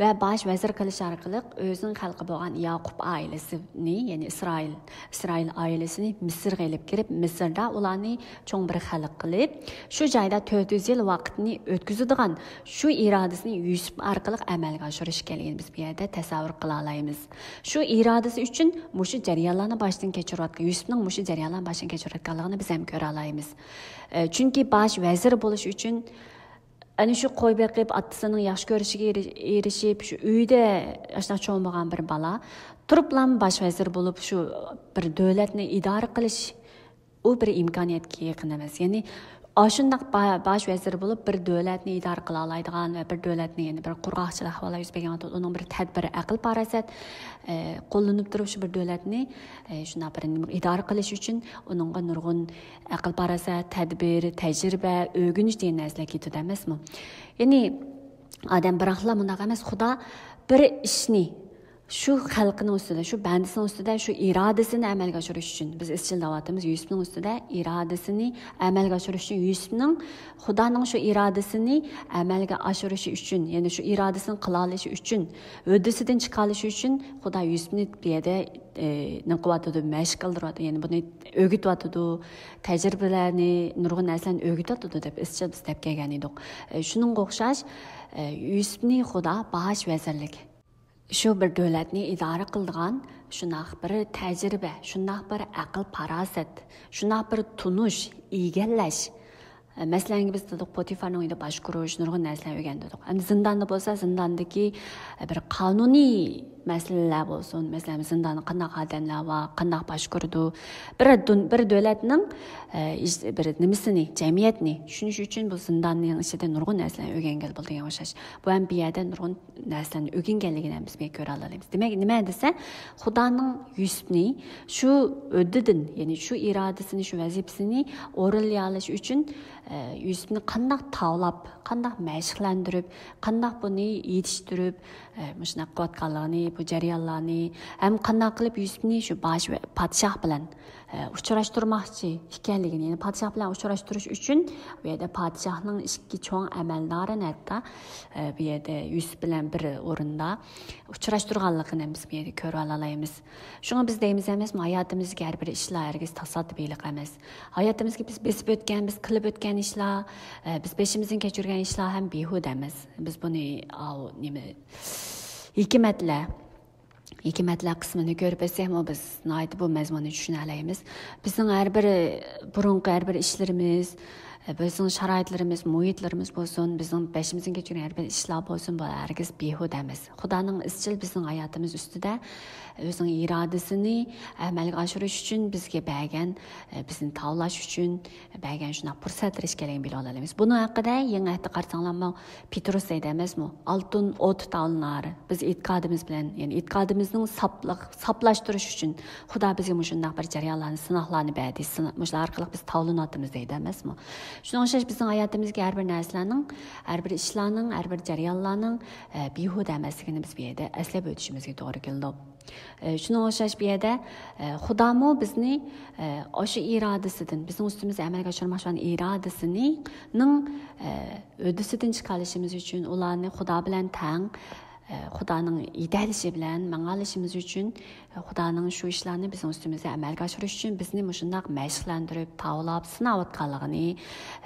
ۋە باش ۋەزىر قىلىش ئارقىلىق ئۆزىنىڭ خەلقى بولغان ياقۇپ ئائىلىسىنى، يەنى ئىسرائىل، ئىسرائىل ئائىلىسىنى مىسىرغا ئېلىپ كىرىپ، مىسىردا ئۇلارنى چوڭ بىر خەلق قىلىپ، شۇ جايدا تۆت يۈز يىل ۋاقىتنى ئۆتكۈزىدىغان شۇ ئىرادىسىنى يۈسۈپ ئارقىلىق ئەمەلگە ئاشۇرۇش كېلىگىنى بىز بۇ يەردە تەسەۋۋۇر قىلالايمىز. شۇ ئىرادىسى ئۈچۈن مۇشۇ جەريانلارنى باشتىن كەچۈرۈۋاتقان، يۈسۈپنىڭ مۇشۇ جەريانلارنى باشتىن كەچۈرۈۋاتقانلىقىنى بىز ھەم كۆرەلايمىز. ئە، چۈنكى باش ۋەزىر بولۇش ئۈچۈن ئەنە شۇ قوي بېقىپ، ئاتىسىنىڭ ياخشى كۆرۈشىگە ئېرىش-، ئېرىشىپ، شۇ ئۆيدە ئاشۇنداق چوڭ بولغان بىر بالا تۇرۇپلا باش ۋەزىر بولۇپ، شۇ بىر دۆلەتنى ئىدارە قىلىش، ئۇ بىر ئىمكانىيەتكە يېقىن ئەمەس. يەنى ئاشۇنداق با-، باش ۋەزىر بولۇپ، بىر دۆلەتنى ئىدارە قىلالايدىغان ۋە بىر دۆلەتنى، يەنى بىر قۇرغاقچىلىق ئەھۋاللار يۈز بەرگەن ۋاقىتتا، ئۇنىڭ بىر تەدبىر، ئەقىل-پاراسەت، ئە، قوللىنىپ تۇرۇپ، شۇ بىر دۆلەتنى، ئە، شۇنداق بىر نېمە ئىدارە قىلىش ئۈچۈن ئۇنىڭغا نۇرغۇن ئەقىل-پاراسەت، تەدبىر، تەجرىبە، ئۆگىنىش دېگەن نەرسىلەر كېتىدۇ ئەمەسمۇ؟ يەنى ئادەم بىراقلا مۇنداق ئەمەس، خۇدا بىر ئىشنى، شۇ خەلقىنىڭ ئۈستىدە، شۇ بەندىسىنىڭ ئۈستىدە شۇ ئىرادىسىنى ئەمەلگە ئاشۇرۇش ئۈچۈن، بىز ئىزچىل دەۋاتىمىز، يۈسۈپنىڭ ئۈستىدە ئىرادىسىنى ئەمەلگە ئاشۇرۇش ئۈچۈن، يۈسۈپنىڭ، خۇدانىڭ شۇ ئىرادىسىنى ئەمەلگە ئاشۇرۇشى ئۈچۈن، يەنى شۇ ئىرادىسىنى قىلالىشى ئۈچۈن، ھۆددىسىدىن چىقالىشى ئۈچۈن خۇدا يۈسۈپنى بۇ يەردە، ئە، نېمە قىلىۋاتىدۇ، مەشىق قىلدۇرۇۋاتىدۇ، يەنى بۇنى ئۆگىتىۋاتىدۇ، تەجرىبىلەرنى، نۇرغۇن نەرسىلەرنى ئۆگىتىۋاتىدۇ دەپ ئىزچىل بىز دەپ كەلگەن ئىدۇق. ئە، شۇنىڭغا ئوخشاش، ئە، يۈسۈپنى خۇدا باش ۋەزىرلىك، شۇ بىر دۆلەتنى ئىدارە قىلىدىغان شۇنداق بىر تەجرىبە، شۇنداق بىر ئەقىل-پاراسەت، شۇنداق بىر تونۇش، ئىگىلەش. مەسىلەن، بىز دېدۇق، پوتىفارنىڭ ئۆيىدە باشقۇرۇش، نۇرغۇن نەرسىلەرنى ئۆگەندۇق. ئەمدى زىنداندا بولسا، زىنداندىكى بىر قانۇنىي مەسىلىلەر بولسۇن، مەسىلەن، زىنداندا قانداق ئادەملەر بار، قانداق باشقۇرىدۇ، بىر دۇن-، بىر دۆلەتنىڭ، ئە، ئىج-، بىر نېمىسىنى، جەمئىيەتنى چۈشىنىش ئۈچۈن بۇ زىنداننىڭ ئىچىدە نۇرغۇن نەرسىلەرنى ئۆگەنگىلى بولىدىغان ئوخشاش. بۇ ھەم بۇ يەردە نۇرغۇن نەرسىلەرنى ئۆگەنگەنلىكىنى ھەم بىز بۇ يەردە كۆرەلەيمىز. دېمەك، نېمە دېسە، خۇدانىڭ يۈسۈپنى شۇ ھۆددىدىن، يەنى شۇ ئىرادىسىنى، شۇ ۋەزىپىسىنى ئورۇنلىيالىشى ئۈچۈن، ئە، يۈسۈپنى قانداق تاۋلاپ، قانداق مەشىقلەندۈرۈپ، قانداق بۇنى يېتىشتۈرۈپ، ئە، مۇشۇنداق قىلىۋاتقانلىقىنى، بۇ جەريانلارنى، ھەم قانداق قىلىپ يۈسۈپنى شۇ باش ۋە پادىشاھ بىلەن، ئە، ئۇچراشتۇرماقچى ئىكەنلىكىنى، يەنى پادىشاھ بىلەن ئۇچراشتۇرۇش ئۈچۈن بۇ يەردە پادىشاھنىڭ ئىككى چوڭ ئەمەلدارىنى ھەتتا، ئە، بۇ يەردە يۈسۈپ بىلەن بىر ئورۇندا ئۇچراشتۇرغانلىقىنى بىز بۇ يەردە كۆرۈۋالالايمىز. شۇڭا بىز دەيمىز ئەمەسمۇ، ھاياتىمىزدىكى ھەر بىر ئىشلار ھەرگىز تاسادىپىيلىق ئەمەس. ھاياتىمىزدىكى بىز بېسىپ ئۆتكەن، بىز قىلىپ ئۆتكەن ئىشلار، ئە، بىز بېشىمىزدىن كەچۈرگەن ئىشلار ھەم بىھۇدە ئەمەس. بىز بۇنى، ئاۋۇ، نېمە، ھېكمەتلەر، ھېكمەتلەر قىسمىنى كۆرۈپ ئۆتسەكمۇ، بىز ناھايىتى بۇ مەزمۇننى چۈشىنەلەيمىز. بىزنىڭ ھەر بىر بۇرۇنقى ھەر بىر ئىشلىرىمىز، بىزنىڭ شارائىتلىرىمىز، مۇھىتلىرىمىز بولسۇن، بىزنىڭ بېشىمىزدىن كەچۈرگەن ھەر بىر ئىشلار بولسۇن، بۇ ھەرگىز بىھۇدە ئەمەس. خۇدانىڭ ئىزچىل بىزنىڭ ھاياتىمىز ئۈستىدە ئۆزىنىڭ ئىرادىسىنى ئەمەلگە ئاشۇرۇش ئۈچۈن بىزگە بەرگەن، بىزنى تاۋلاش ئۈچۈن بەرگەن شۇنداق پۇرسەتلەر ئىكەنلىكىنى بىلىۋالالايمىز. بۇنىڭ ھەققىدە يېڭى ئەھدتە قارىساڭلارمۇ، پېتروس دەيدۇ ئەمەسمۇ؟ ئالتۇن ئوت تاۋلىنار. بىز ئېتىقادىمىز بىلەن، يەنى ئېتىقادىمىزنىڭ ساپلىق-، ساپلاشتۇرۇش ئۈچۈن خۇدا بىزگە مۇشۇنداق بىر جەريانلارنى، سىناقلارنى بەردى. سىنا-، مۇشۇلار ئارقىلىق بىز تاۋلىنىۋاتىمىز دەيدۇ ئەمەسمۇ؟ شۇنىڭغا ئوخشاش بىزنىڭ ھاياتىمىزدىكى ھەر بىر نەرسىلەرنىڭ، ھەر بىر ئىشلارنىڭ، ھەر بىر جەريانلارنىڭ، ئە، بىھۇدە ئەمەسلىكىنى بىز بۇ يەردە ئەسلەپ ئۆتۈشىمىزگە توغرا كېلىدۇ. ئە، شۇنىڭغا ئوخشاش بۇ يەردە، ئە، خۇدامۇ بىزنى، ئە، ئاشۇ ئىرادىسىدىن، بىزنىڭ ئۈستىمىزدە ئەمەلگە ئاشۇرماقچى بولغان ئىرادىسىنىڭ، ئە، ھۆددىسىدىن چىقالىشىمىز ئۈچۈن، ئۇلارنى خۇدا بىلەن تەڭ، ئە، خۇدانىڭ يېتەكلىشى بىلەن ماڭالىشىمىز ئۈچۈن، ئە، خۇدانىڭ شۇ ئىشلارنى بىزنىڭ ئۈستىمىزدە ئەمەلگە ئاشۇرۇش ئۈچۈن بىزنى مۇشۇنداق مەشىقلەندۈرۈپ، تاۋلاپ، سىناۋاتقانلىقىنى،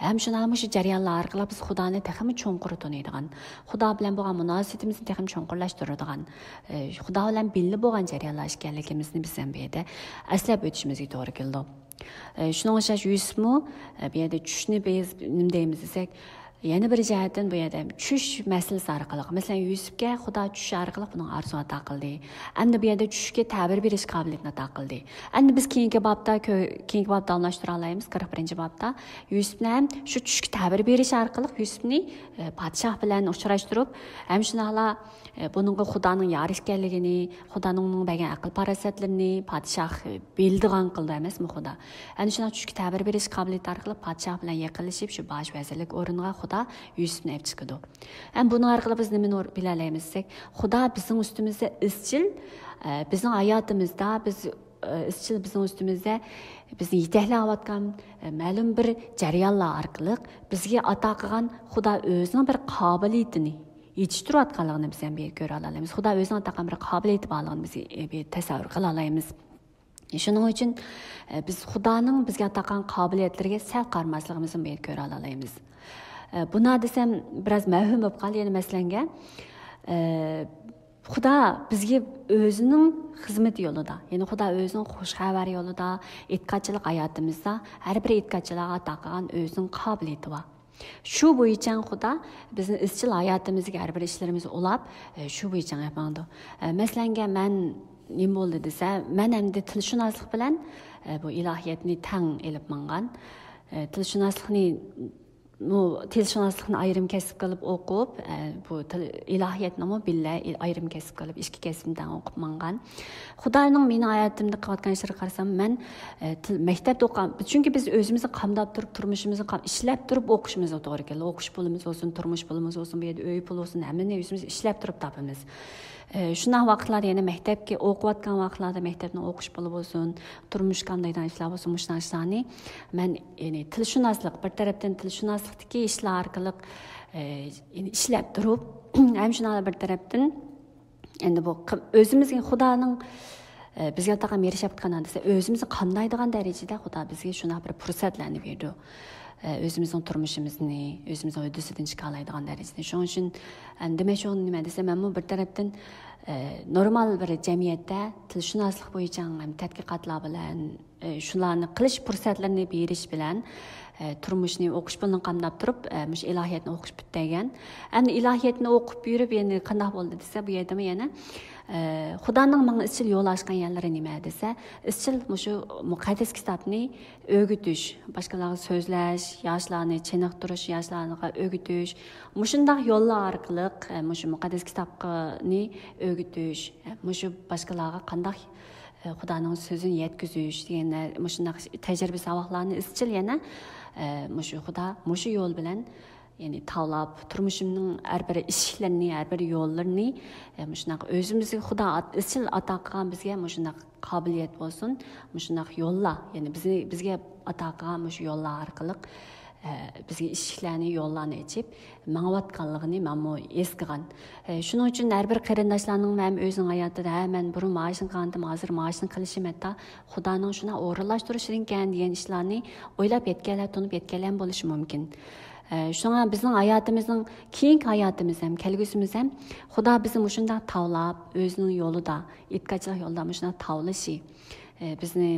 ھەم شۇنداقلا مۇشۇ جەريانلار ئارقىلىق بىز خۇدانى تېخىمۇ چوڭقۇر تونۇيدىغان، خۇدا بىلەن بولغان مۇناسىۋىتىمىزنى تېخىمۇ چوڭقۇرلاشتۇرىدىغان، ئە، خۇدا بىلەن بىللە بولغان جەريانلار ئىكەنلىكىمىزنى بىز ھەم بۇ يەردە ئەسلەپ ئۆتۈشىمىزگە توغرا كېلىدۇ. ئە، شۇنىڭغا ئوخشاش يۈسۈپمۇ، ئە، بۇ يەردە چۈشنى بىز نېمە دەيمىز دېسەك، يەنە بىر جەھەتتىن بۇ يەردە چۈش مەسىلىسى ئارقىلىق، مەسىلەن، يۈسۈپكە خۇدا چۈش ئارقىلىق بۇنىڭ ئارزۇ ئاتا قىلدى. ئەمدى بۇ يەردە چۈشكە تەبىر بېرىش قابىلىيىتىنى ئاتا قىلدى. ئەمدى بىز كېيىنكى بابتا كۆ-، كېيىنكى بابتا ئالماشتۇرالايمىز، قىرىق بىرىنچى بابتا. يۈسۈپنى ھەم شۇ چۈشكە تەبىر بېرىش ئارقىلىق يۈسۈپنى، ئە، پادىشاھ بىلەن ئۇچراشتۇرۇپ، ھەم شۇنداقلا، ئە، بۇنىڭغا خۇدانىڭ يار ئىكەنلىكىنى، خۇدانىڭ ئۇنىڭغا بەرگەن ئەقىل پاراسەتلىرىنى پادىشاھ، ئە، بىلىدىغان قىلدى ئەمەسمۇ خۇدا؟ ئەنە شۇنداق چۈشكە تەبىر بېرىش قابىلىيىتى ئارقىلىق پادىشاھ بىلەن يېقىنلىشىپ، شۇ باش ۋەزىرلىك ئورنىغا خۇدا يۈسۈپنى ئېلىپ چىقىدۇ. ھەم بۇنىڭ ئارقىلىق بىز نېمىنى ئور-، بىلەلەيمىز دېسەك، خۇدا بىزنىڭ ئۈستىمىزدە ئىزچىل، ئە، بىزنىڭ ھاياتىمىزدا بىز، ئە، ئىزچىل بىزنىڭ ئۈستىمىزدە بىزنى يېتەكلەۋاتقان، ئە، مەلۇم بىر جەريانلار ئارقىلىق بىزگە ئاتا قىلغان خۇدا ئۆزىنىڭ بىر قابىلىيىتىنى يېتىشتۈرۈۋاتقانلىقىنى بىز ھەم بۇ يەردە كۆرۈۋالالايمىز. خۇدا ئۆزىنىڭ ئاتا قىلغان بىر قابىلىيىتى بارلىقىنى بىز، ئە، بۇ يەردە تەسەۋۋۇر قىلالايمىز. شۇنىڭ ئۈچۈن، ئە، بىز خۇدانىڭ بىزگە ئاتا قىلغان قابىلىيەتلىرىگە سەل قارىماسلىقىمىزنى بۇ يەردە كۆرۈۋالالايمىز. ئە، بۇنى دېسەم بىراز مەۋھۇم بولۇپ قالدى، يەنى مەسىلەنگە، ئە، خۇدا بىزگە ئۆزىنىڭ خىزمىتى يولىدا، يەنى خۇدا ئۆزىنىڭ خۇش خەۋەر يولىدا، ئېتىقادچىلىق ھاياتىمىزدا ھەر بىر ئېتىقادچىلارغا ئاتا قىلغان ئۆزىنىڭ قابىلىيىتى بار. شۇ بويىچە خۇدا بىزنى ئىزچىل ھاياتىمىزدىكى ھەر بىر ئىشلىرىمىزنى ئۇلاپ، ئە، شۇ بويىچە ئېلىپ ماڭىدۇ. ئە، مەسىلەنگە مەن نېمە بولدى دېسە، مەن ئەمدى تىلشۇناسلىق بىلەن، ئە، بۇ ئىلاھىيەتنى تەڭ ئېلىپ ماڭغان. ئە، تىلشۇناسلىقنى، بۇ تىلشۇناسلىقنى ئايرىم كەسىپ قىلىپ ئوقۇپ، ئە، بۇ تىل، ئىلاھىيەتنىمۇ بىللە ئايرىم كەسىپ قىلىپ، ئىككى كەسىپنى تەڭ ئوقۇپ ماڭغان. خۇدانىڭ مېنىڭ ھاياتىمدا قىلىۋاتقان ئىشلىرىغا قارىسام، مەن، ئە، تىل، مەكتەپتە ئوقۇغان، چۈنكى بىز ئۆزىمىزنى قامداپ تۇرۇپ، تۇرمۇشىمىزنى قام-، ئىشلەپ تۇرۇپ ئوقۇشىمىزغا توغرا كېلىدۇ. ئوقۇش پۇلىمىز بولسۇن، تۇرمۇش پۇلىمىز بولسۇن، بۇ يەردە ئۆي پۇلى بولسۇن، ھەممىنى ئۆزىمىز ئىشلەپ تۇرۇپ تاپىمىز. ئە، شۇنداق ۋاقىتلاردا يەنە مەكتەپكە ئوقۇۋاتقان ۋاقىتلاردا مەكتەپنى ئوقۇش پۇلى بولسۇن، تۇرمۇشقا قاندايدىغان ئىشلار بولسۇن، مۇشۇنداق ئىشلارنى مەن، يەنى تىلشۇناسلىق، بىر تەرەپتىن تىلشۇناسلىقتىكى ئىشلار ئارقىلىق، ئە، يەنى ئىشلەپ تۇرۇپ، ھەم شۇنداق بىر تەرەپتىن ئەمدى بۇ قى-، ئۆزىمىزگە خۇدانىڭ، ئە، بىزگە ئاتىغان مېھرى شەپقىتى قانداق دېسە، ئۆزىمىزنى قامدايدىغان دەرىجىدە خۇدا بىزگە شۇنداق بىر پۇرسەتلەرنى بېرىدۇ. ئە، ئۆزىمىزنىڭ تۇرمۇشىمىزنى، ئۆزىمىزنىڭ ھۆددىسىدىن چىقالايدىغان دەرىجىدە. شۇنىڭ ئۈچۈن، ئە، دېمەكچى بولغىنىم نېمە دېسە، مەنمۇ بىر تەرەپتىن، ئە، نورمال بىر جەمئىيەتتە تىلشۇناسلىق بويىچە ھەم تەتقىقاتلار بىلەن، ئە، شۇلارنى قىلىش پۇرسەتلىرىنى بېرىش بىلەن، ئە، تۇرمۇشنى ئوقۇش پۇلىنى قامداپ تۇرۇپ، ئە، مۇشۇ ئىلاھىيەتنى ئوقۇش پۈتتۈرگەن. ئەمدى ئىلاھىيەتنى ئوقۇپ يۈرۈپ، يەنە قانداق بولدى دېسە، بۇ يەردىمۇ يەنە، ئە، خۇدانىڭ ماڭا ئىزچىل يول ئاچقان يەرلىرى نېمە دېسە، ئىزچىل مۇشۇ مۇقەددەس كىتابنى ئۆگىتىش، باشقىلارغا سۆزلەش، ياشلارنى چېنىقتۇرۇش، ياشلارغا ئۆگىتىش، مۇشۇنداق يوللار ئارقىلىق، ئە، مۇشۇ مۇقەددەس كىتابنى ئۆگىتىش، ئە، مۇشۇ باشقىلارغا قانداق، ئە، خۇدانىڭ سۆزىنى يەتكۈزۈش دېگەن، ئە، مۇشۇنداق تەجرىبە ساۋاقلارنى ئىزچىل يەنە، ئە، مۇشۇ خۇدا مۇشۇ يول بىلەن، يەنى تاۋلاپ، تۇرمۇشۇمنىڭ ھەر بىر ئىشىكلىرىنى، ھەر بىر يوللىرىنى، ئە، مۇشۇنداق ئۆزىمىزگە خۇدا ئات-، ئىزچىل ئاتا قىلغان بىزگە مۇشۇنداق قابىلىيەت بولسۇن، مۇشۇنداق يوللار، يەنى بىزنى، بىزگە ئاتا قىلغان مۇشۇ يوللار ئارقىلىق، ئە، بىزگە ئىشىكلەرنى، يوللارنى ئېچىپ ماڭىۋاتقانلىقىنى مەنمۇ ھېس قىلغان. ئە، شۇنىڭ ئۈچۈن ھەر بىر قېرىنداشلارنىڭ ھەم ئۆزىنىڭ ھاياتىدا، ھە، مەن بۇرۇن مانا شۇنى قىلغانتىم، ھازىر مانا شۇنى قىلىشىم ھەتتا خۇدانىڭ شۇنداق ئورۇنلاشتۇرۇشىدىنكەن دېگەن ئىشلارنى ئويلاپ يەتكەنلەر، تونۇپ يەتكەنلەر بولۇشى مۇمكىن. ئە، شۇڭا بىزنىڭ ھاياتىمىزنىڭ، كېيىنكى ھاياتىمىز ھەم، كەلگۈسىمىز ھەم خۇدا بىزنى مۇشۇنداق تاۋلاپ، ئۆزىنىڭ يولىدا، ئېتىقادچىلىق يولىدا مۇشۇنداق تاۋلىشى، ئە، بىزنى،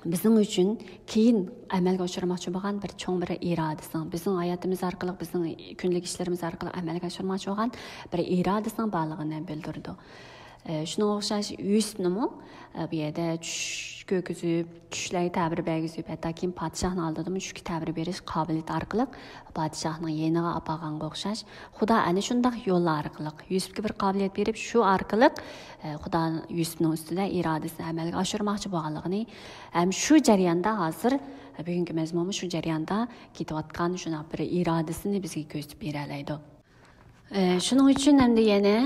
بىزنىڭ ئۈچۈن كېيىن ئەمەلگە ئاشۇرماقچى بولغان بىر چوڭ بىر ئىرادىسىنىڭ، بىزنىڭ ھاياتىمىز ئارقىلىق، بىزنىڭ كۈندىلىك ئىشلىرىمىز ئارقىلىق ئەمەلگە ئاشۇرماقچى بولغان بىر ئىرادىسىنىڭ بارلىقىنى بىلدۈرىدۇ. ئە، شۇنىڭغا ئوخشاش يۈسۈپنىمۇ، ئە، بۇ يەردە چۈش كۆرگۈزۈپ، چۈشلەرگە تەبىر بەرگۈزۈپ، ھەتتا كېيىن پادىشاھنىڭ ئالدىدىمۇ چۈشكە تەبىر بېرىش قابىلىيىتى ئارقىلىق پادىشاھنىڭ يېنىغا ئاپارغانغا ئوخشاش، خۇدا ئەنە شۇنداق يوللار ئارقىلىق يۈسۈپكە بىر قابىلىيەت بېرىپ، شۇ ئارقىلىق، ئە، خۇدا يۈسۈپنىڭ ئۈستىدە ئىرادىسىنى ئەمەلگە ئاشۇرماقچى بولغانلىقىنى، ھەم شۇ جەرياندا ھازىر، بۈگۈنكى مەزمۇنمۇ شۇ جەرياندا كېتىۋاتقان شۇنداق بىر ئىرادىسىنى بىزگە كۆرسىتىپ بېرەلەيدۇ. ئە، شۇنىڭ ئۈچۈن ئەمدى يەنە،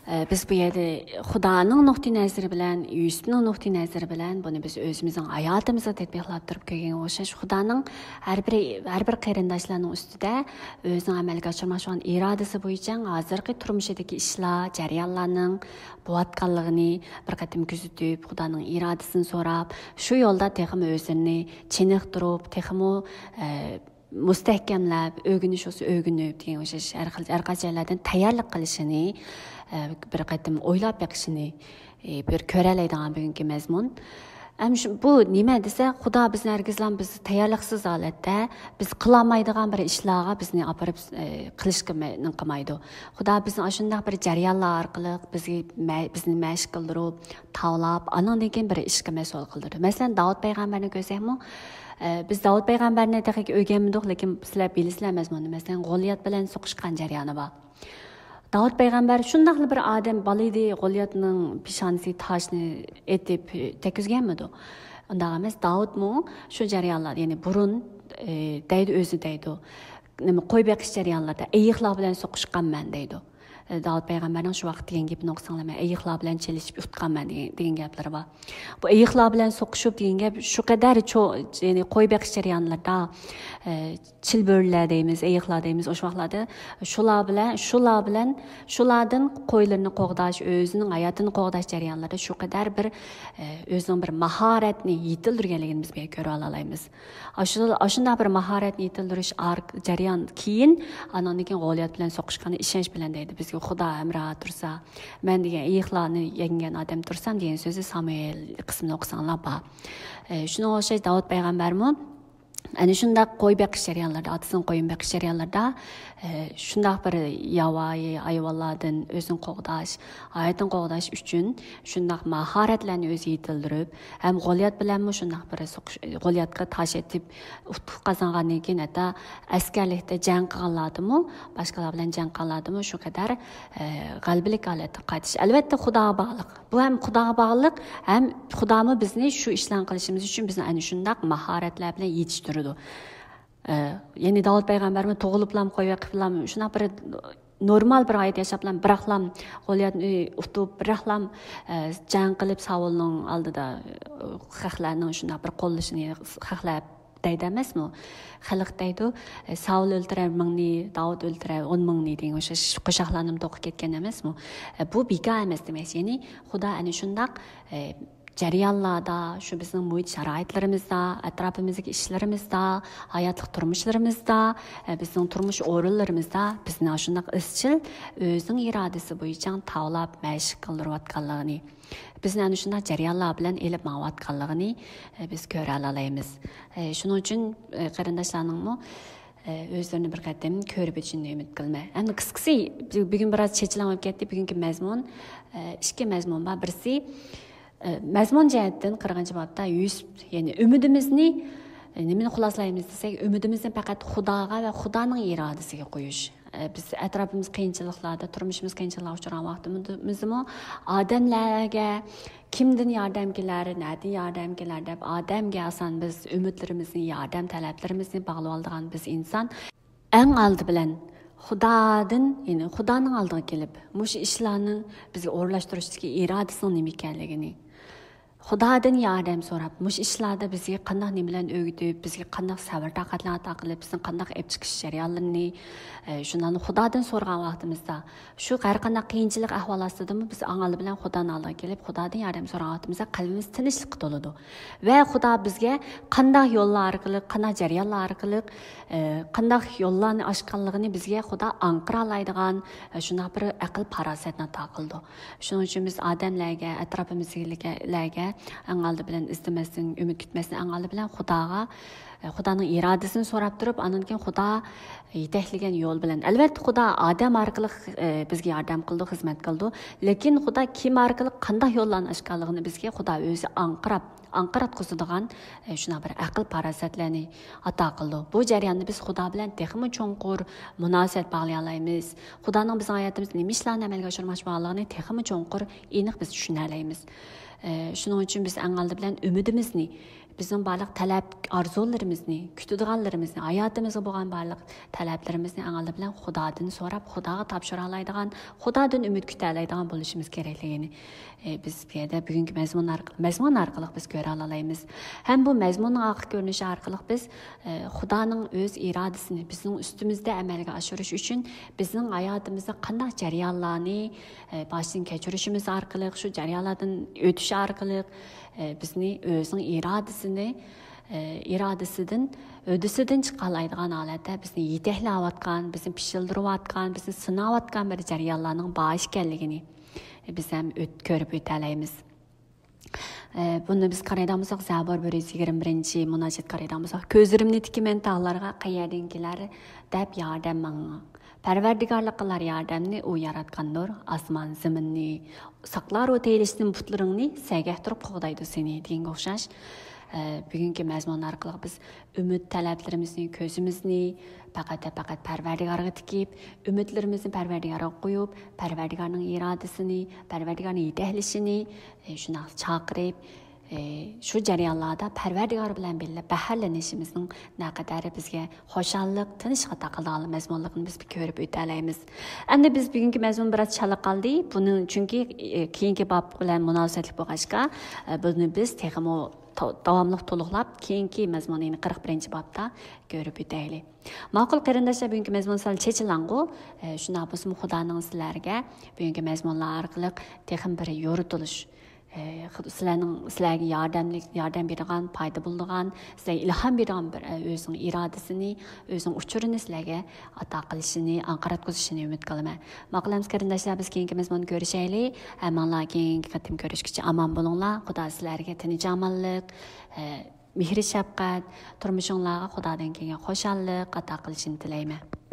ئە، بىز بۇ يەردە خۇدانىڭ نۇقتىئى نەزىرى بىلەن، يۈسۈپنىڭ نۇقتىئى نەزىرى بىلەن بۇنى بىز ئۆزىمىزنىڭ ھاياتىمىزدا تەتبىقلاپ تۇرۇپ كۆرگەنگە ئوخشاش، خۇدانىڭ ھەر بىر، ھەر بىر قېرىنداشلارنىڭ ئۈستىدە ئۆزىنىڭ ئەمەلگە ئاشۇرماقچى بولغان ئىرادىسى بويىچە ھازىرقى تۇرمۇشىدىكى ئىشلار، جەريانلارنىڭ بولۇۋاتقانلىقىنى بىر قېتىم كۆزىتىپ، خۇدانىڭ ئىرادىسىنى سوراپ، شۇ يولدا تېخىمۇ ئۆزىنى چېنىقتۇرۇپ، تېخىمۇ، ئە، مۇستەھكەملەپ، ئۆگىنىش بولسا ئۆگىنىپ دېگەن ئوخشاش ھەر خىل، ھەر قايسى جايلاردىن تەييارلىق قىلىشىنى، ئە، بىر قېتىم ئويلاپ بېقىشىنى، ئە، بىر كۆرەلەيدىغان بۈگۈنكى مەزمۇن. ئەم شۇ، بۇ نېمە دېسە، خۇدا بىزنى ھەرگىزلا بىز تەييارلىقسىز ھالەتتە، بىز قىلالمايدىغان بىر ئىشلارغا بىزنى ئاپىرىپ، ئە، قىلىشقا مە-، نېمە قىلمايدۇ. خۇدا بىزنى ئاشۇنداق بىر جەريانلار ئارقىلىق بىزگە مە-، بىزنى مەشىق قىلدۇرۇپ، تاۋلاپ، ئانىڭدىن كېيىن بىر ئىشقا مەسئۇل قىلدۇرىدۇ. مەسىلەن، داۋۇت پەيغەمبەرنى كۆرسەكمۇ، ئە، بىز داۋۇت پەيغەمبەرنى تېخىكى ئۆگەنمىدۇق، لېكىن سىلەر بىلىسىلەر مەزمۇننى. مەسىلەن، غولىيات بىلەن سوقۇشقان جەريانى بار. داۋۇت پەيغەمبەر شۇنداقلا بىر ئادەم بالا ئىدى، غولىياتنىڭ پېشانىسىگە تاشنى ئېتىپ تەگكۈزگەنمىدۇ؟ ئۇنداق ئەمەس، داۋۇتمۇ شۇ جەريانلار، يەنى بۇرۇن، ئە، دەيدۇ، ئۆزى دەيدۇ. نېمە، قوي بېقىش جەريانلىرىدا ئېيىقلار بىلەن سوقۇشقانمەن دەيدۇ. ئە، داۋۇت پەيغەمبەرنىڭ شۇ ۋاقىت دېگەن گېپىنى ئوقۇساڭلار، مەن ئېيىقلار بىلەن چېلىشىپ ئۇتقانمەن دېگەن، دېگەن گەپلىرى بار. بۇ ئېيىقلار بىلەن سوقۇشۇپ دېگەن گەپ شۇ قەدەر چو-، يەنى قوي بېقىش جەريانلىرىدا، ئە، چىلبۆرىلەر دەيمىز، ئېيىقلار دەيمىز، ئوشۇ ۋاقىتلاردا شۇلار بىلەن، شۇلار بىلەن، شۇلاردىن قويلىرىنى قوغداش، ئۆزىنىڭ ھاياتىنى قوغداش جەريانلىرىدا شۇ قەدەر بىر، ئە، ئۆزىنىڭ بىر ماھارەتنى يېتىلدۈرگەنلىكىنى بىز بۇ يەردە كۆرۈۋالالايمىز. ئاشۇ، ئاشۇنداق بىر ماھارەتنى يېتىلدۈرۈش ئارق-، جەريان كېيىن، ئانىڭدىن كېيىن غولىيات بىلەن سوقۇشقاندا ئىشەنچ بىلەن دەيدۇ، بىزگە خۇدا ھەمراھ تۇرسا، مەن دېگەن ئېيىقلارنى يەڭگەن ئادەم تۇرسام دېگەن سۆزى سامۇئېل قىسمىنى ئوقۇساڭلار بار. ئە، شۇنىڭغا ئوخشاش داۋۇت پەيغەمبەرمۇ ئەنە شۇنداق قوي بېقىش جەريانلىرىدا، ئاتىسىنىڭ قويىنى بېقىش جەريانلىرىدا، ئە، شۇنداق بىر ياۋايى ھايۋانلاردىن ئۆزىنى قوغداش، ھاياتىنى قوغداش ئۈچۈن شۇنداق ماھارەتلەرنى ئۆزى يېتىلدۈرۈپ، ھەم غولىيات بىلەنمۇ شۇنداق بىر سوقۇش، غولىياتقا تاش ئېتىپ، ئۇتۇق قازانغاندىن كېيىن، ھەتتا ئەسكەرلىكتە جەڭ قىلغانلاردىمۇ، باشقىلار بىلەن جەڭ قىلغانلاردىمۇ شۇ قەدەر، ئە، غەلىبىلىك ھالەتتە قايتىش. ئەلۋەتتە، خۇداغا باغلىق. بۇ ھەم خۇداغا باغلىق، ھەم خۇدامۇ بىزنى شۇ ئىشلارنى قىلىشىمىز ئۈچۈن بىزنى ئەنە شۇنداق ماھارەتلەر بىلەن يېتىشتۈرىدۇ. ئە، يەنى داۋۇت پەيغەمبەرمۇ تۇغۇلۇپلام قوي بېقىپلام شۇنداق بىر نورمال بىر ھايات ياشاپلا، بىراقلام غولىياتنى ئۇتۇپ، بىراقلام، ئە، جەڭ قىلىپ ساۋۇلنىڭ ئالدىدا، ئە، خەقلەرنىڭ شۇنداق بىر قوللىشىنى خەقلەر دەيدۇ ئەمەسمۇ؟ خەلق دەيدۇ، ئە، ساۋۇل ئۆلتۈرەر مىڭنى، داۋۇت ئۆلتۈرەر ئون مىڭنى دېگەن ئوخشاش قوشاقلارنىمۇ توقۇپ كەتكەن ئەمەسمۇ؟ ئە، بۇ بىكار ئەمەس دېمەكچى. يەنى خۇدا ئەنە شۇنداق، ئە، جەريانلاردا، شۇ بىزنىڭ مۇھىت شارائىتلىرىمىزدا، ئەتراپىمىزدىكى ئىشلىرىمىزدا، ھاياتلىق تۇرمۇشلىرىمىزدا، ئە، بىزنىڭ تۇرمۇش ئورۇنلىرىمىزدا بىزنى ئاشۇنداق ئىزچىل ئۆزىنىڭ ئىرادىسى بويىچە تاۋلاپ مەشىق قىلدۇرۇۋاتقانلىقىنى، بىزنى ئەنە شۇنداق جەريانلار بىلەن ئېلىپ ماڭىۋاتقانلىقىنى، ئە، بىز كۆرەلالايمىز. ئە، شۇنىڭ ئۈچۈن، ئە، قېرىنداشلارنىڭمۇ، ئە، ئۆزلىرىنى بىر قېتىم كۆرۈپ ئۆتۈشىنى ئۈمىد قىلىمەن. ئەمدى قىسقىسى، بۈگۈن بىراز چېچىلاڭ بولۇپ كەتتى. بۈگۈنكى مەزمۇن، ئە، ئىككى مەزمۇن بار. بىرسى، ئە، مەزمۇن جەھەتتىن قىرىقىنچى بابتا يۈسۈپ، يەنى ئۈمىدىمىزنى، ئە، نېمىنى خۇلاسىلايمىز دېسەك، ئۈمىدىمىزنى پەقەت خۇداغا ۋە خۇدانىڭ ئىرادىسىگە قويۇش. ئە، بىز ئەتراپىمىز قىيىنچىلىقلاردا، تۇرمۇشىمىز قىيىنچىلىقلارغا ئۇچرىغان ۋاقتىمىزمۇ ئادەملەرگە كىمدىن ياردەم كېلەر، نەدىن ياردەم كېلەر دەپ ئادەمگە ئاسان بىز ئۈمىدلىرىمىزنى، ياردەم تەلەپلىرىمىزنى باغلىۋالىدىغان بىز ئىنسان. ئەڭ ئالدى بىلەن خۇدادىن، يەنى خۇدانىڭ ئالدىغا كېلىپ، مۇشۇ ئىشلارنىڭ بىزگە ئورۇنلاشتۇرۇشتىكى ئىرادىسىنىڭ نېمە ئىكەنلىكىنى، خۇدادىن ياردەم سوراپ، مۇشۇ ئىشلاردا بىزگە قانداق نېمىلەرنى ئۆگىتىپ، بىزگە قانداق سەۋر-تاقەتلەرنى ئاتا قىلىپ، بىزنى قانداق ئېلىپ چىقىش جەريانلىرىنى، ئە، شۇلارنى خۇدادىن سورىغان ۋاقتىمىزدا، شۇ ھەر قانداق قىيىنچىلىق ئەھۋال ئاستىدىمۇ بىز ئاڭ ئالدى بىلەن خۇدانىڭ ئالدىغا كېلىپ، خۇدادىن ياردەم سورىغان ۋاقتىمىزدا قەلبىمىز تىنچلىققا تولىدۇ. ۋە خۇدا بىزگە قانداق يوللار ئارقىلىق، قانداق جەريانلار ئارقىلىق، ئە، قانداق يوللارنى ئاچقانلىقىنى بىزگە خۇدا ئاڭقىرالايدىغان، ئە، شۇنداق بىر ئەقىل-پاراسەتنى ئاتا قىلىدۇ. شۇنىڭ ئۈچۈن بىز ئادەملەرگە، ئەتراپىمىزدىكىلەرگە ئەڭ ئالدى بىلەن ئىزدىمەستىن، ئۈمىد كۈتمەستىن، ئەڭ ئالدى بىلەن خۇداغا، خۇدانىڭ ئىرادىسىنى سوراپ تۇرۇپ، ئاندىن كېيىن خۇدا يېتەكلىگەن يول بىلەن. ئەلۋەتتە، خۇدا ئادەم ئارقىلىق، ئە، بىزگە ياردەم قىلىدۇ، خىزمەت قىلىدۇ. لېكىن خۇدا كىم ئارقىلىق قانداق يوللارنى ئاچقانلىقىنى بىزگە خۇدا ئۆزى ئاڭقىراپ، ئاڭقىراتقۇزىدىغان، ئە، شۇنداق بىر ئەقىل-پاراسەتلەرنى ئاتا قىلىدۇ. بۇ جەرياندا بىز خۇدا بىلەن تېخىمۇ چوڭقۇر مۇناسىۋەت باغلىيالايمىز. خۇدانىڭ بىزنىڭ ھاياتىمىزدا نېمە ئىشلارنى ئەمەلگە ئاشۇرماقچى بولغانلىقىنى تېخىمۇ چوڭقۇر، ئېنىق بىز چۈشىنەلەيمىز. ئە، شۇنىڭ ئۈچۈن بىز ئەڭ ئالدى بىلەن ئۈمىدىمىزنى، بىزنىڭ بارلىق تەلەپ، ئارزۇلىرىمىزنى، كۈتىدىغانلىرىمىزنى، ھاياتىمىزغا بولغان بارلىق تەلەپلىرىمىزنى ئەڭ ئالدى بىلەن خۇدادىن سوراپ، خۇداغا تاپشۇرالايدىغان، خۇدادىن ئۈمىد كۈتەلەيدىغان بولۇشىمىز كېرەكلىكىنى، ئە، بىز بۇ يەردە بۈگۈنكى مەزمۇن ئارق-، مەزمۇن ئارقىلىق بىز كۆرەلالايمىز. ھەم بۇ مەزمۇننىڭ ئارقا كۆرۈنۈشى ئارقىلىق بىز، ئە، خۇدانىڭ ئۆز ئىرادىسىنى بىزنىڭ ئۈستىمىزدە ئەمەلگە ئاشۇرۇش ئۈچۈن بىزنىڭ ھاياتىمىزدا قانداق جەريانلارنى، ئە، باشتىن كەچۈرۈشىمىز ئارقىلىق، شۇ جەريانلاردىن ئۆتۈش ئارقىلىق، ئە، بىزنى ئۆزىنىڭ ئىرادىسىنى، ئە، ئىرادىسىدىن، ھۆددىسىدىن چىقالايدىغان ھالەتتە بىزنى يېتەكلەۋاتقان، بىزنى پىشىلدۇرۇۋاتقان، بىزنى سىناۋاتقان بىر جەريانلارنىڭ بار ئىكەنلىكىنى بىز ھەم ئۆت-، كۆرۈپ ئۆتەلەيمىز. ئە، بۇنى بىز قارايدىغان بولساق، زەبۇر بىر يۈز يىگىرمە بىرىنچى مۇناجات قارايدىغان بولساق، «كۆزلىرىمنى تىكىمەن تاغلارغا، قەيەردىن كېلەر دەپ ياردەم ماڭا. پەرۋەردىگارلىق قىلار ياردەمنى، ئۇ ياراتقاندۇر ئاسمان زېمىننى. ساقلار ئۇ تېيىلىشتىن بۇتلىرىڭنى، سەگەك تۇرۇپ قوغدايدۇ سېنى» دېگەنگە ئوخشاش. ئە، بۈگۈنكى مەزمۇن ئارقىلىق بىز ئۈمىد تەلەپلىرىمىزنى، كۆزىمىزنى پەقەت، پەقەت پەرۋەردىگارغا تىكىپ، ئۈمىدلىرىمىزنى پەرۋەردىگارغا قويۇپ، پەرۋەردىگارنىڭ ئىرادىسىنى، پەرۋەردىگارنىڭ يېتەكلىشىنى، ئە، شۇنداق چاقىرىپ، ئە، شۇ جەريانلاردا پەرۋەردىگار بىلەن بىللە بەھرىلىنىشىمىزنىڭ نەقەدەر بىزگە خۇشاللىق، تىنچلىق ئاتا قىلىدىغان مەزمۇنلۇقىنى بىز كۆرۈپ ئۆتەلەيمىز. ئەمدى بىز بۈگۈنكى مەزمۇن بىراز چالا قالدى. بۇنى چۈنكى، ئە، كېيىنكى باب بىلەن مۇناسىۋەتلىك بولغاچقا، ئە، بۇنى بىز تېخىمۇ تو-، داۋاملىق تولۇقلاپ، كېيىنكى مەزمۇن، يەنى قىرىق بىرىنچى بابتا كۆرۈپ ئۆتەيلى. ماقۇل قېرىنداشلار، بۈگۈنكى مەزمۇن سەل چېچىلاڭغۇ. ئە، شۇنداق بولسىمۇ، خۇدانىڭ سىلەرگە بۈگۈنكى مەزمۇنلار ئارقىلىق تېخىمۇ بىر يورۇتۇلۇش، ئە، خۇد-، سىلەرنىڭ، سىلەرگە ياردەملىك، ياردەم بېرىدىغان، پايدا بولىدىغان، سىلەرگە ئىلھام بېرىدىغان بىر، ئە، ئۆزىنىڭ ئىرادىسىنى، ئۆزىنىڭ ئۇچۇرىنى سىلەرگە ئاتا قىلىشىنى، ئاڭقىراتقۇزۇشىنى ئۈمىد قىلىمەن. ماقۇل ئەمىسە قېرىنداشلار، بىز كېيىنكى مەزمۇندا كۆرۈشەيلى. ھەممىڭلار كېيىنكى قېتىم كۆرۈشكىچە ئامان بولۇڭلار. خۇدا سىلەرگە تىنچ-ئامانلىق، ئە، مېھرى-شەپقەت، تۇرمۇشۇڭلارغا خۇدادىن كەلگەن خۇشاللىق ئاتا قىلىشىنى تىلەيمەن.